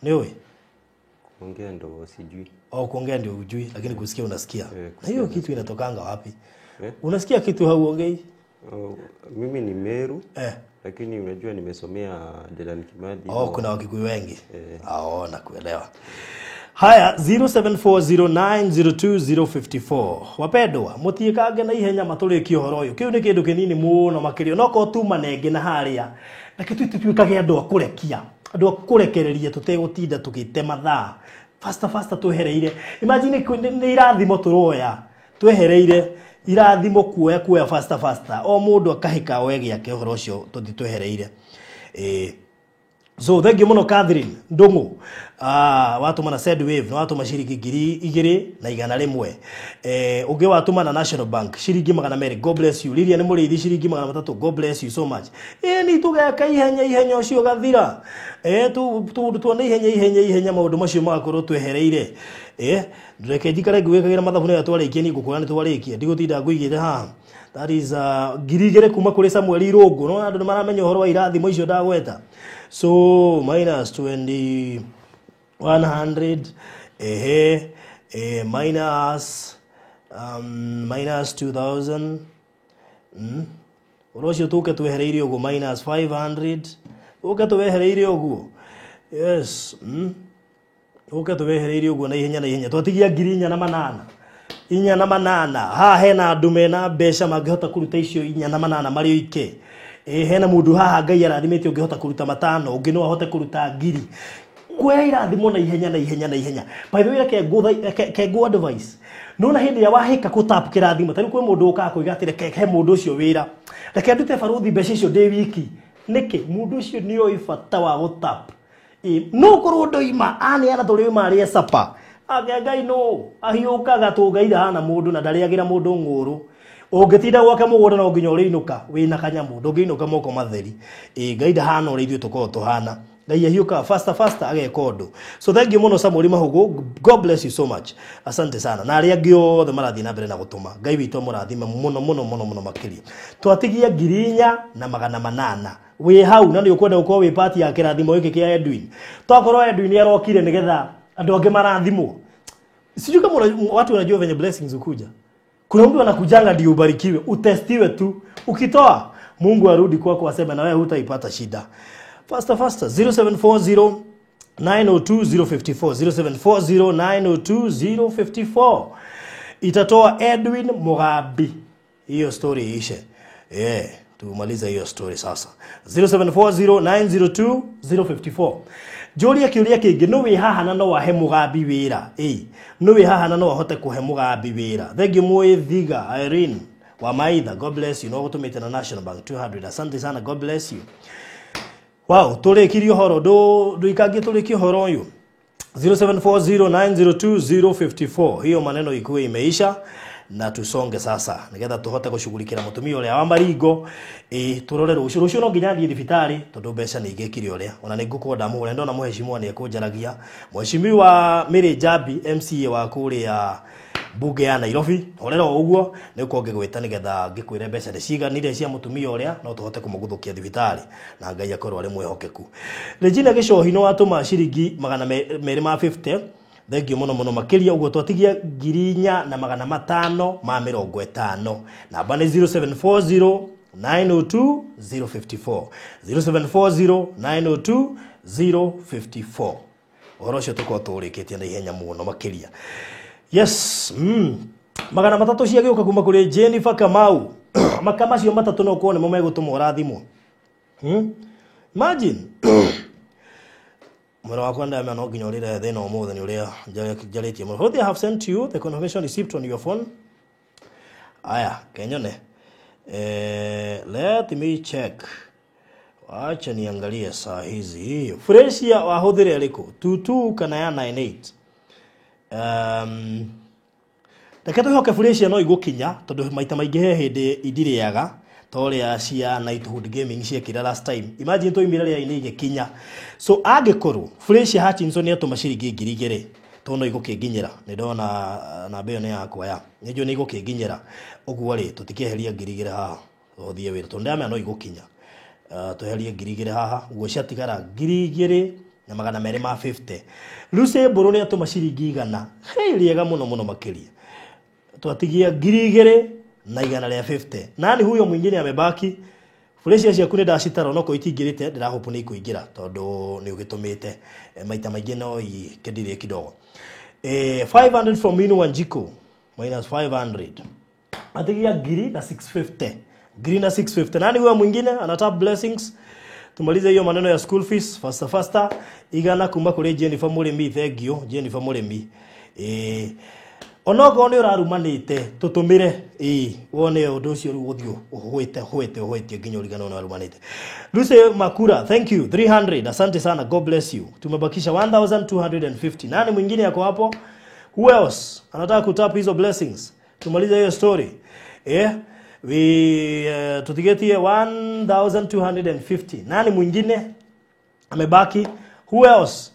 Nĩ ũĩ? Kuongea ndo sijui. Oh, kuongea ndio hujui, lakini kusikia unasikia. Na hiyo kitu inatokanga wapi? Unasikia kitu hauongei? Oh, mimi ni Meru. Lakini unajua nimesomea Dedan Kimathi. Oh, kuna Wakikuyu wengi. Oh, nakuelewa. Haya 0740902054. Wapendwa, mutiikange na ihenya matũrĩkie ũhoro ũyũ. Kĩu nĩ kĩndũ kĩnini mũno makĩria. No korwo tuma nengĩ na harĩa. Na kĩtu tũtuĩkage andũ a kũrekia. Andũ a kũrekereria tũtegũtinda tũgĩte mathaa. Faster faster twehereire. Imagine nĩ irathimo tũroya. Twehereire irathimo kuoya kuoya faster faster. O mũndũ akahĩka oe gĩake ũhoro ũcio tũthi twehereire. So thank you muno Catherine Ndungu. Watuma na Sendwave na watuma ciringi 2100. Ũngĩ watuma na National Bank ciringi 200. God bless you. Lilia nĩ mũrĩithi ciringi 300. God bless you so much. Ni tũgeka ihenya ihenya ũcio gathira. Tu tuone ihenya ihenya ihenya maũndũ macio magakorwo twehereire. Ndũreke njikare ngĩwĩkagĩra mathabu nĩgetha twarĩkie niĩ ngũkwĩra nĩ twarĩkia. Ndigũtinda ngũigĩte haha. That is 2000 kuma kũrĩ Samuel Irũngũ. No andũ nĩ maramenya ũhoro wa irathimo icio ndagweta. So minus 20 100 minus minus 2000 ũhoro ũcio tũke twehereire ũguo minus 500 ũke twehereire ũguo. Yes. Ũke twehereire ũguo na ihenya na ihenya twatigia 4800 4800. Haha hena andũ mena mbeca mangĩhota kũruta icio 4800 marĩ oike. Hena mũndũ haha Ngai arathimĩte ũngĩhota kũruta 500, ũngĩ no ahote kũruta 1000. Kuoya irathimo na ihenya na ihenya na ihenya. By the way, reke ngũ advice. Nona hĩndĩ ĩrĩa wahĩka kũtap kĩrathimo, ta rĩu kwĩ mũndũ ũkaga kũiga atĩ reke he mũndũ ũcio wĩra, reke ndute barũthi mbeca icio ndĩ wiki. Nĩkĩ? Mũndũ ũcio nĩoĩ bata wa gũtap. No korwo ndoima aneana tũrĩ oima arĩe sapa. Ake Ngai no ahiũkaga tũngaira hana mũndũ na ndarĩagĩra mũndũ ng'ũrũ. Ũngĩtinda gwake mũgũnda no nginya ũrĩinũka wĩna kanyamũ, ndũngĩinũka moko matheri. Ngai ndahana ũrĩa ithuĩ tũkoragwo tũhana. Ngai ahiũkaga faster faster ageka ũndũ. So thank you mũno Samuel Mahugu. God bless you so much. Asante sana. Na arĩa angĩ othe marathiĩ na mbere na gũtũma. Ngai witũ amũrathime mũno mũno mũno mũno makĩria. Twatigia 4800. Wĩ hau na nĩ ũkwenda gũkorwo wĩ part ya kĩrathimo gĩkĩ kĩa Edwin. Twakorwo Edwin nĩ arokire nĩgetha andũ angĩ marathimwo. Sijui kama watu wanajua venye blessings hukuja. Kuna mtu anakujanga ndio ubarikiwe, utestiwe tu. Ukitoa Mungu arudi kwako aseme na wewe hutaipata shida. Faster faster. 0740 902 054, 0740 902 054. Itatoa Edwin Mugabi. Hiyo story iishe. Yeah, tumalize hiyo story sasa. 0740 902 054. Njũrie kĩũria kĩngĩ, nũ wĩ haha na no ahe Mugambi wĩra? Ĩ, nũ wĩ haha na no ahote kũhe Mugambi wĩra? Thengiũ Mwĩthiga Irene wa Maitha, God bless you. No gũtũmĩte na National Bank 200. Asante sana, God bless you. Wow, tũrĩkirie ũhoro, ndũikangie tũrĩkie ũhoro ũyũ. 0740902054. Hiyo maneno ikuwe imeisha na tusonge sasa nigetha tuhote gushughulikira mutumia uria wa maringo. Turore rucio, rucio no nginya thiĩ thibitarĩ tondu mbeca nĩ ingĩkire ũrĩa ona nĩ ngũkorwo ndamũhũra. Ndona mũheshimiwa nĩ ekũnjaragia, mheshimiwa Mary Njambi MCA wa kũrĩa mbunge ya Nairobi, horera o ũguo nĩ ũkorwo ngĩgwĩta nĩgetha ngĩkwĩre mbeca nĩ ciganire cia mũtumia ũrĩa no tũhote kũmũguthũkia thibitarĩ na Ngai akorwo arĩ mwĩhokeku. Regina Gĩcohi nĩ watũma ciringi 250, thengio mũno mũno makĩria. Ũguo twatigia 4550. Namba nĩ 0740 902 054, 0740 902 054. Ũhoro ũcio tũkorwo tũrĩkĩtie na ihenya mũno makĩria. Yes, 300 ciagĩũka kuma kũrĩ Jennifer Kamau. Maka macio matatũ no kuo nĩmo megũtũma ũrathimwo. Imagine mwĩra wakwa ndamenya no nginya ũrĩre thĩna ũmũthĩ nĩ ũrĩa njarĩtie mũno. They have sent you the confirmation receipt on your phone. Aya, kenyone. Let me check. Wacha niangalie saa hizi. Fresh ya wahũthĩre ĩrĩkũ? 22 kana ya 98? Reke twĩhoke Felicia no igũkinya tondũ maita maingĩ he hĩndĩ indirĩaga ta ũrĩa cia Knighthood Gaming ciekire last time. Imagine twaumire rĩera-inĩ igĩkinya. So angĩkorwo Felicia Hutchinson nĩatũma ciringi 2000 tondũ no igũkĩnginyĩra, nĩ ndona namba ĩyo nĩ yakwa ya nĩ njũĩ nĩ igũkĩnginyĩra, ũguo rĩ tũtikĩeheria 2000 haha tũthiĩ wĩra tondũ ndĩramenya no igũkinya. Tweherie 2000 haha ũguo ciatigara 2250. Lucy Mbũrũ nĩ atũma ciringi 100. Hey, rĩega mũno mũno makĩria. Twatigia 2150. Nani huyo mwingine amebaki? Felicia ciaku nĩ ndacitara no ko itingĩrĩte, ndĩrahope nĩ ikũingĩra tondũ nĩ ũgĩtũmĩte maita maingĩ no ikĩndirĩ kidogo. 500 from Minu Wanjiko minus 500. Atigia 1000 na 650. 1000 na 650. Nani huyo mwingine anataka blessings? Tumalize hiyo maneno ya school fees faster faster. 100 kuma kũrĩ Jennifer Mũrĩmi, thengio Jennifer Mũrĩmi. Onokorwo nĩ ũrarumanĩte tũtũmĩre, wone ũndũ ũcio rĩu ũthiũ ũhũĩte hũĩte ũhũĩte nginya ũriganĩrwo nĩ warumanĩte. Lucy Makura, thank you 300, asante sana, God bless you. Tumebakisha 1250. Nani mwingine yako hapo? Who else anataka kutap hizo blessings? Tumalize hiyo story. We tutigetie 1250. Nani mwingine amebaki? Who else?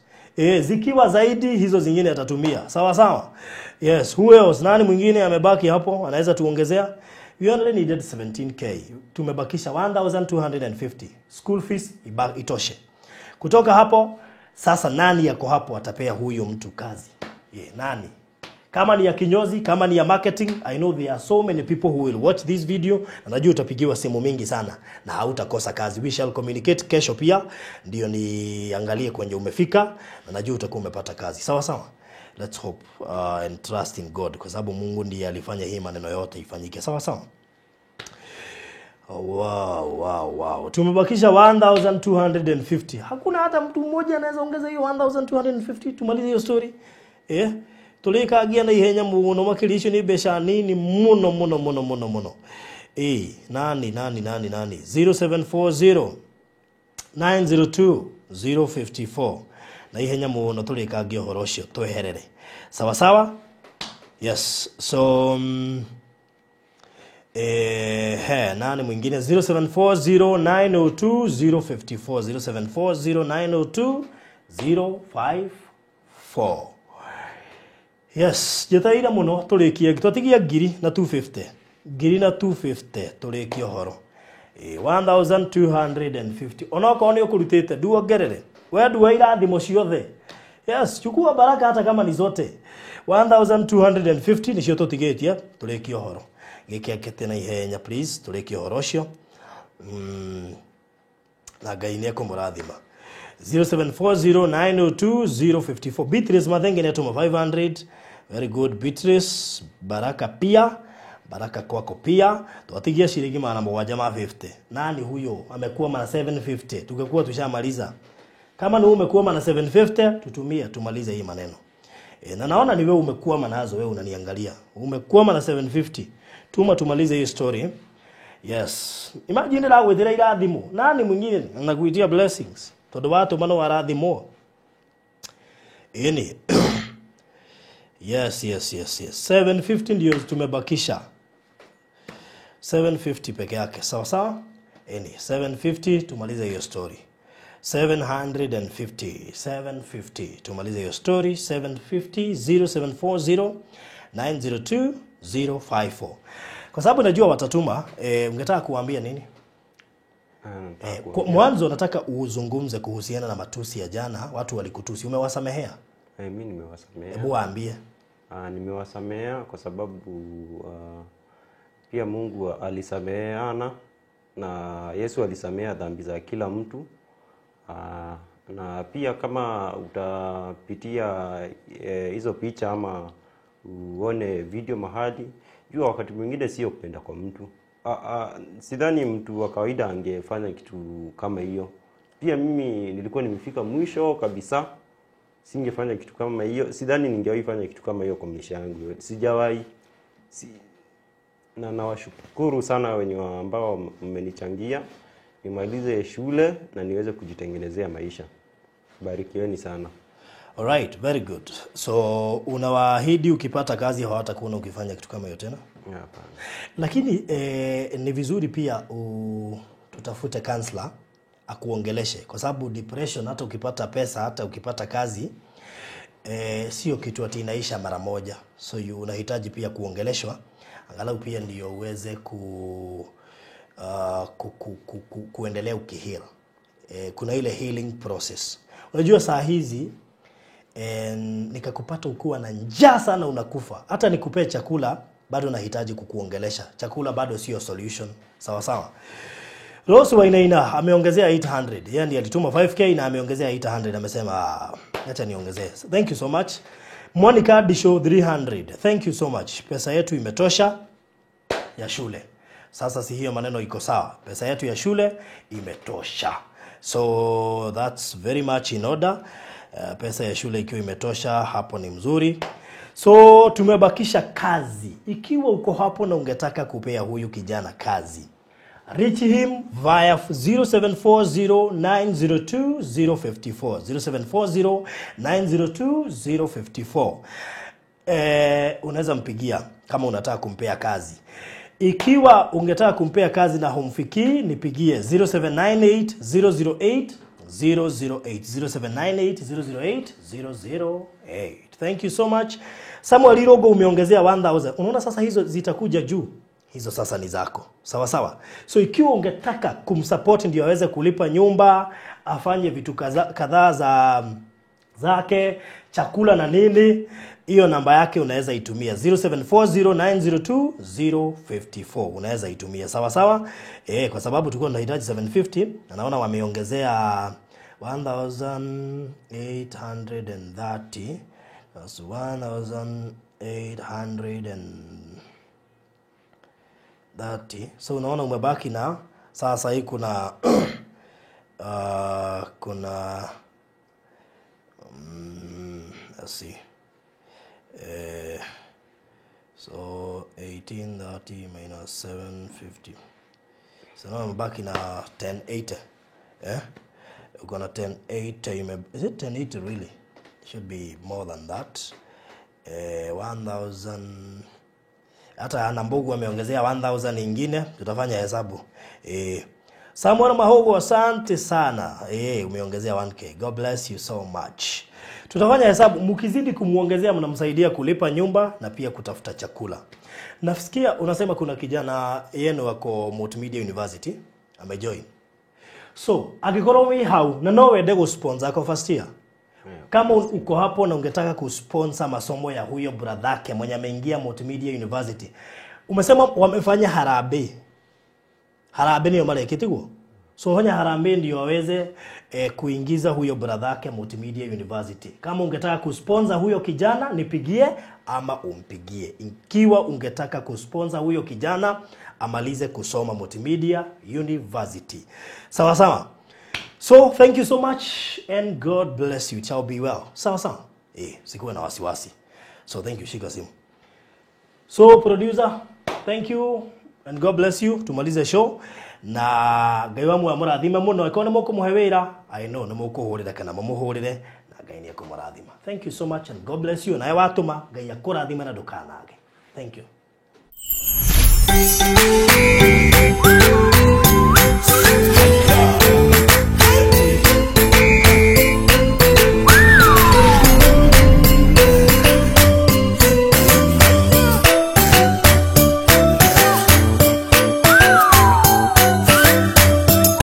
Zikiwa zaidi hizo zingine atatumia. Sawa sawa. Yes, who else? Nani mwingine amebaki hapo? Anaweza tuongezea? We only needed 17k. Tumebakisha 1250. School fees itoshe. Kutoka hapo sasa nani yako hapo atapea huyo mtu kazi? Nani? Kama ni ya kinyozi, kama ni ya marketing, I know there are so many people who will watch this video na najua utapigiwa simu mingi sana na hautakosa kazi. We shall communicate kesho pia ndio niangalie kwenye umefika na najua utakuwa umepata kazi. Sawa sawa. Let's hope and trust in God kwa sababu Mungu ndiye alifanya hii maneno yote ifanyike. Sawa sawa. Oh, wow, wow, wow. Tumebakisha 1250. Hakuna hata mtu mmoja anaweza ongeza hiyo 1250 tumalize hiyo story. Tulikagia na ihenya muno makiria icio ni mbeca nini muno muno muno muno muno. Nani nani nani nani 0740 902 054 na ihenya muno tulikagia uhoro ucio tweherere. Sawa sawa. Yes. So nani mwingine 0740 902 054, 0740 902 054. Yes, njetaire muno turikie twatigia 1000 na 250, 1000 na 250 turikie uhoro. 1250. Onokorwo nĩ ũkũrutĩte nduongerere, we ndua irathimo ciothe. Yes, chukua baraka hata kama ni zote. 1250 nicio tũtigĩtie tũrĩkie ũhoro. Gĩkĩakĩte na ihenya please tũrĩkie ũhoro ũcio. Na Ngai nĩ ekũmũrathima. 0740902054. Beatrice Mathenge natuma 500. Very good Beatrice. Baraka pia, baraka kwako pia. Tuwatigia shilingi 750. Nani huyo amekuwa mara 750? Tungekuwa tushamaliza. Kama ni wewe umekuwa mara 750, tutumie tumalize hii maneno. Na naona ni wewe umekuwa nazo, wewe unaniangalia. Umekuwa na 750. Tuma tumalize hii story. Yes. Imagine la wethera irathimo. Nani mwingine anakuitia blessings? Todo watu mano warathimo. Ini. Yes, yes, yes, yes. 750 ndio tumebakisha. 750 peke yake. Sawa sawa? Ini 750 tumalize hiyo story. 750, 750 tumalize hiyo story. 750 0740 902 054. Kwa sababu najua watatuma. Ungetaka kuambia nini? Mwanzo nataka uzungumze kuhusiana na matusi ya jana. Watu walikutusi, umewasamehea? Mimi nimewasamehea. Hebu waambie. Nimewasamehea kwa sababu pia Mungu alisameheana na Yesu alisamehea dhambi za kila mtu. Na pia kama utapitia hizo picha ama uone video mahali, jua wakati mwingine sio kupenda kwa mtu. Sidhani mtu wa kawaida angefanya kitu kama hiyo. Pia mimi nilikuwa nimefika mwisho kabisa, singefanya kitu kama hiyo. Sidhani ningewahi fanya kitu kama hiyo kwa maisha yangu. Sijawahi. Na nawashukuru sana wenye ambao mmenichangia nimalize shule na niweze kujitengenezea maisha. Barikiweni sana. Alright, very good. So unawaahidi ukipata kazi hawatakuona ukifanya kitu kama hiyo tena? Hapana. Lakini ni vizuri pia tutafute counselor akuongeleshe, kwa sababu depression hata ukipata pesa, hata ukipata kazi, sio kitu ati inaisha mara moja. So you unahitaji pia kuongeleshwa angalau pia ndio uweze kuendelea ukiheal. Kuna ile healing process. Unajua saa hizi nikakupata ukiwa na njaa sana unakufa, hata nikupee chakula bado nahitaji kukuongelesha. Chakula bado sio solution. Sawa sawa. Rose Wainaina ameongezea 800. Yeye ndiye alituma 5k na ameongezea 800. Amesema acha niongezee. Thank you so much. Monica Disho 300. Thank you so much. Pesa yetu imetosha ya shule. Sasa si hiyo maneno iko sawa. Pesa yetu ya shule imetosha. So that's very much in order. Pesa ya shule ikiwa imetosha hapo ni mzuri. So tumebakisha kazi. Ikiwa uko hapo na ungetaka kupea huyu kijana kazi, reach him via 0740902054, 0740902054. Unaweza mpigia kama unataka kumpea kazi. Ikiwa ungetaka kumpea kazi na humfikii, nipigie 0798 008 008, 0798 008 008. Thank you so much. Samuel Irogo umeongezea 1000. Unaona sasa hizo zitakuja juu. Hizo sasa ni zako. Sawa sawa. So ikiwa ungetaka kumsupport ndio aweze kulipa nyumba, afanye vitu kadhaa za zake, chakula na nini, hiyo namba yake unaweza itumia 0740902054. Unaweza itumia. Sawa sawa. Kwa sababu tulikuwa tunahitaji 750 na naona wameongezea 1830. That's 1830. So unaona umebaki na sasa hii kuna kuna let's see. So 1830 minus 750. So now I'm back in 1080. Yeah? We're gonna 1080. Is it 1080 really? It should be more than that. 1000. Hata Anambugu ameongezea 1000 nyingine, tutafanya hesabu. Samuel Mahogo, asante sana. Umeongezea 1k. God bless you so much. Tutafanya hesabu, mkizidi kumuongezea mnamsaidia kulipa nyumba na pia kutafuta chakula. Nasikia unasema kuna kijana yenu wako Multimedia University amejoin. So, akikorwo wi hau na no wende gusponsor ako first year. Kama uko hapo na ungetaka kusponsor masomo ya huyo brother mwenye ameingia Multimedia University. Umesema wamefanya harambee. Harambee niyo mareketiguo. So honya harambee ndio aweze kuingiza huyo brother yake Multimedia University. Kama ungetaka kusponsor huyo kijana nipigie ama umpigie. Ikiwa ungetaka kusponsor huyo kijana amalize kusoma Multimedia University. Sawa sawa. So thank you so much and God bless you. Shall be well. Sawa sawa. Sikuwe na wasiwasi. So thank you, shika simu. So producer, thank you and God bless you. Tumalize show na Ngai wa muoyo mũrathime mũno. Ĩkorwo nĩ mũkũmũhe wĩra, I know nĩ mũkũhũrĩra kana mũmũhũrĩre na Ngai nĩ ekũmũrathima. Thank you so much and God bless you. Nawe watũma Ngai akũrathime na ndũkanage. Thank you.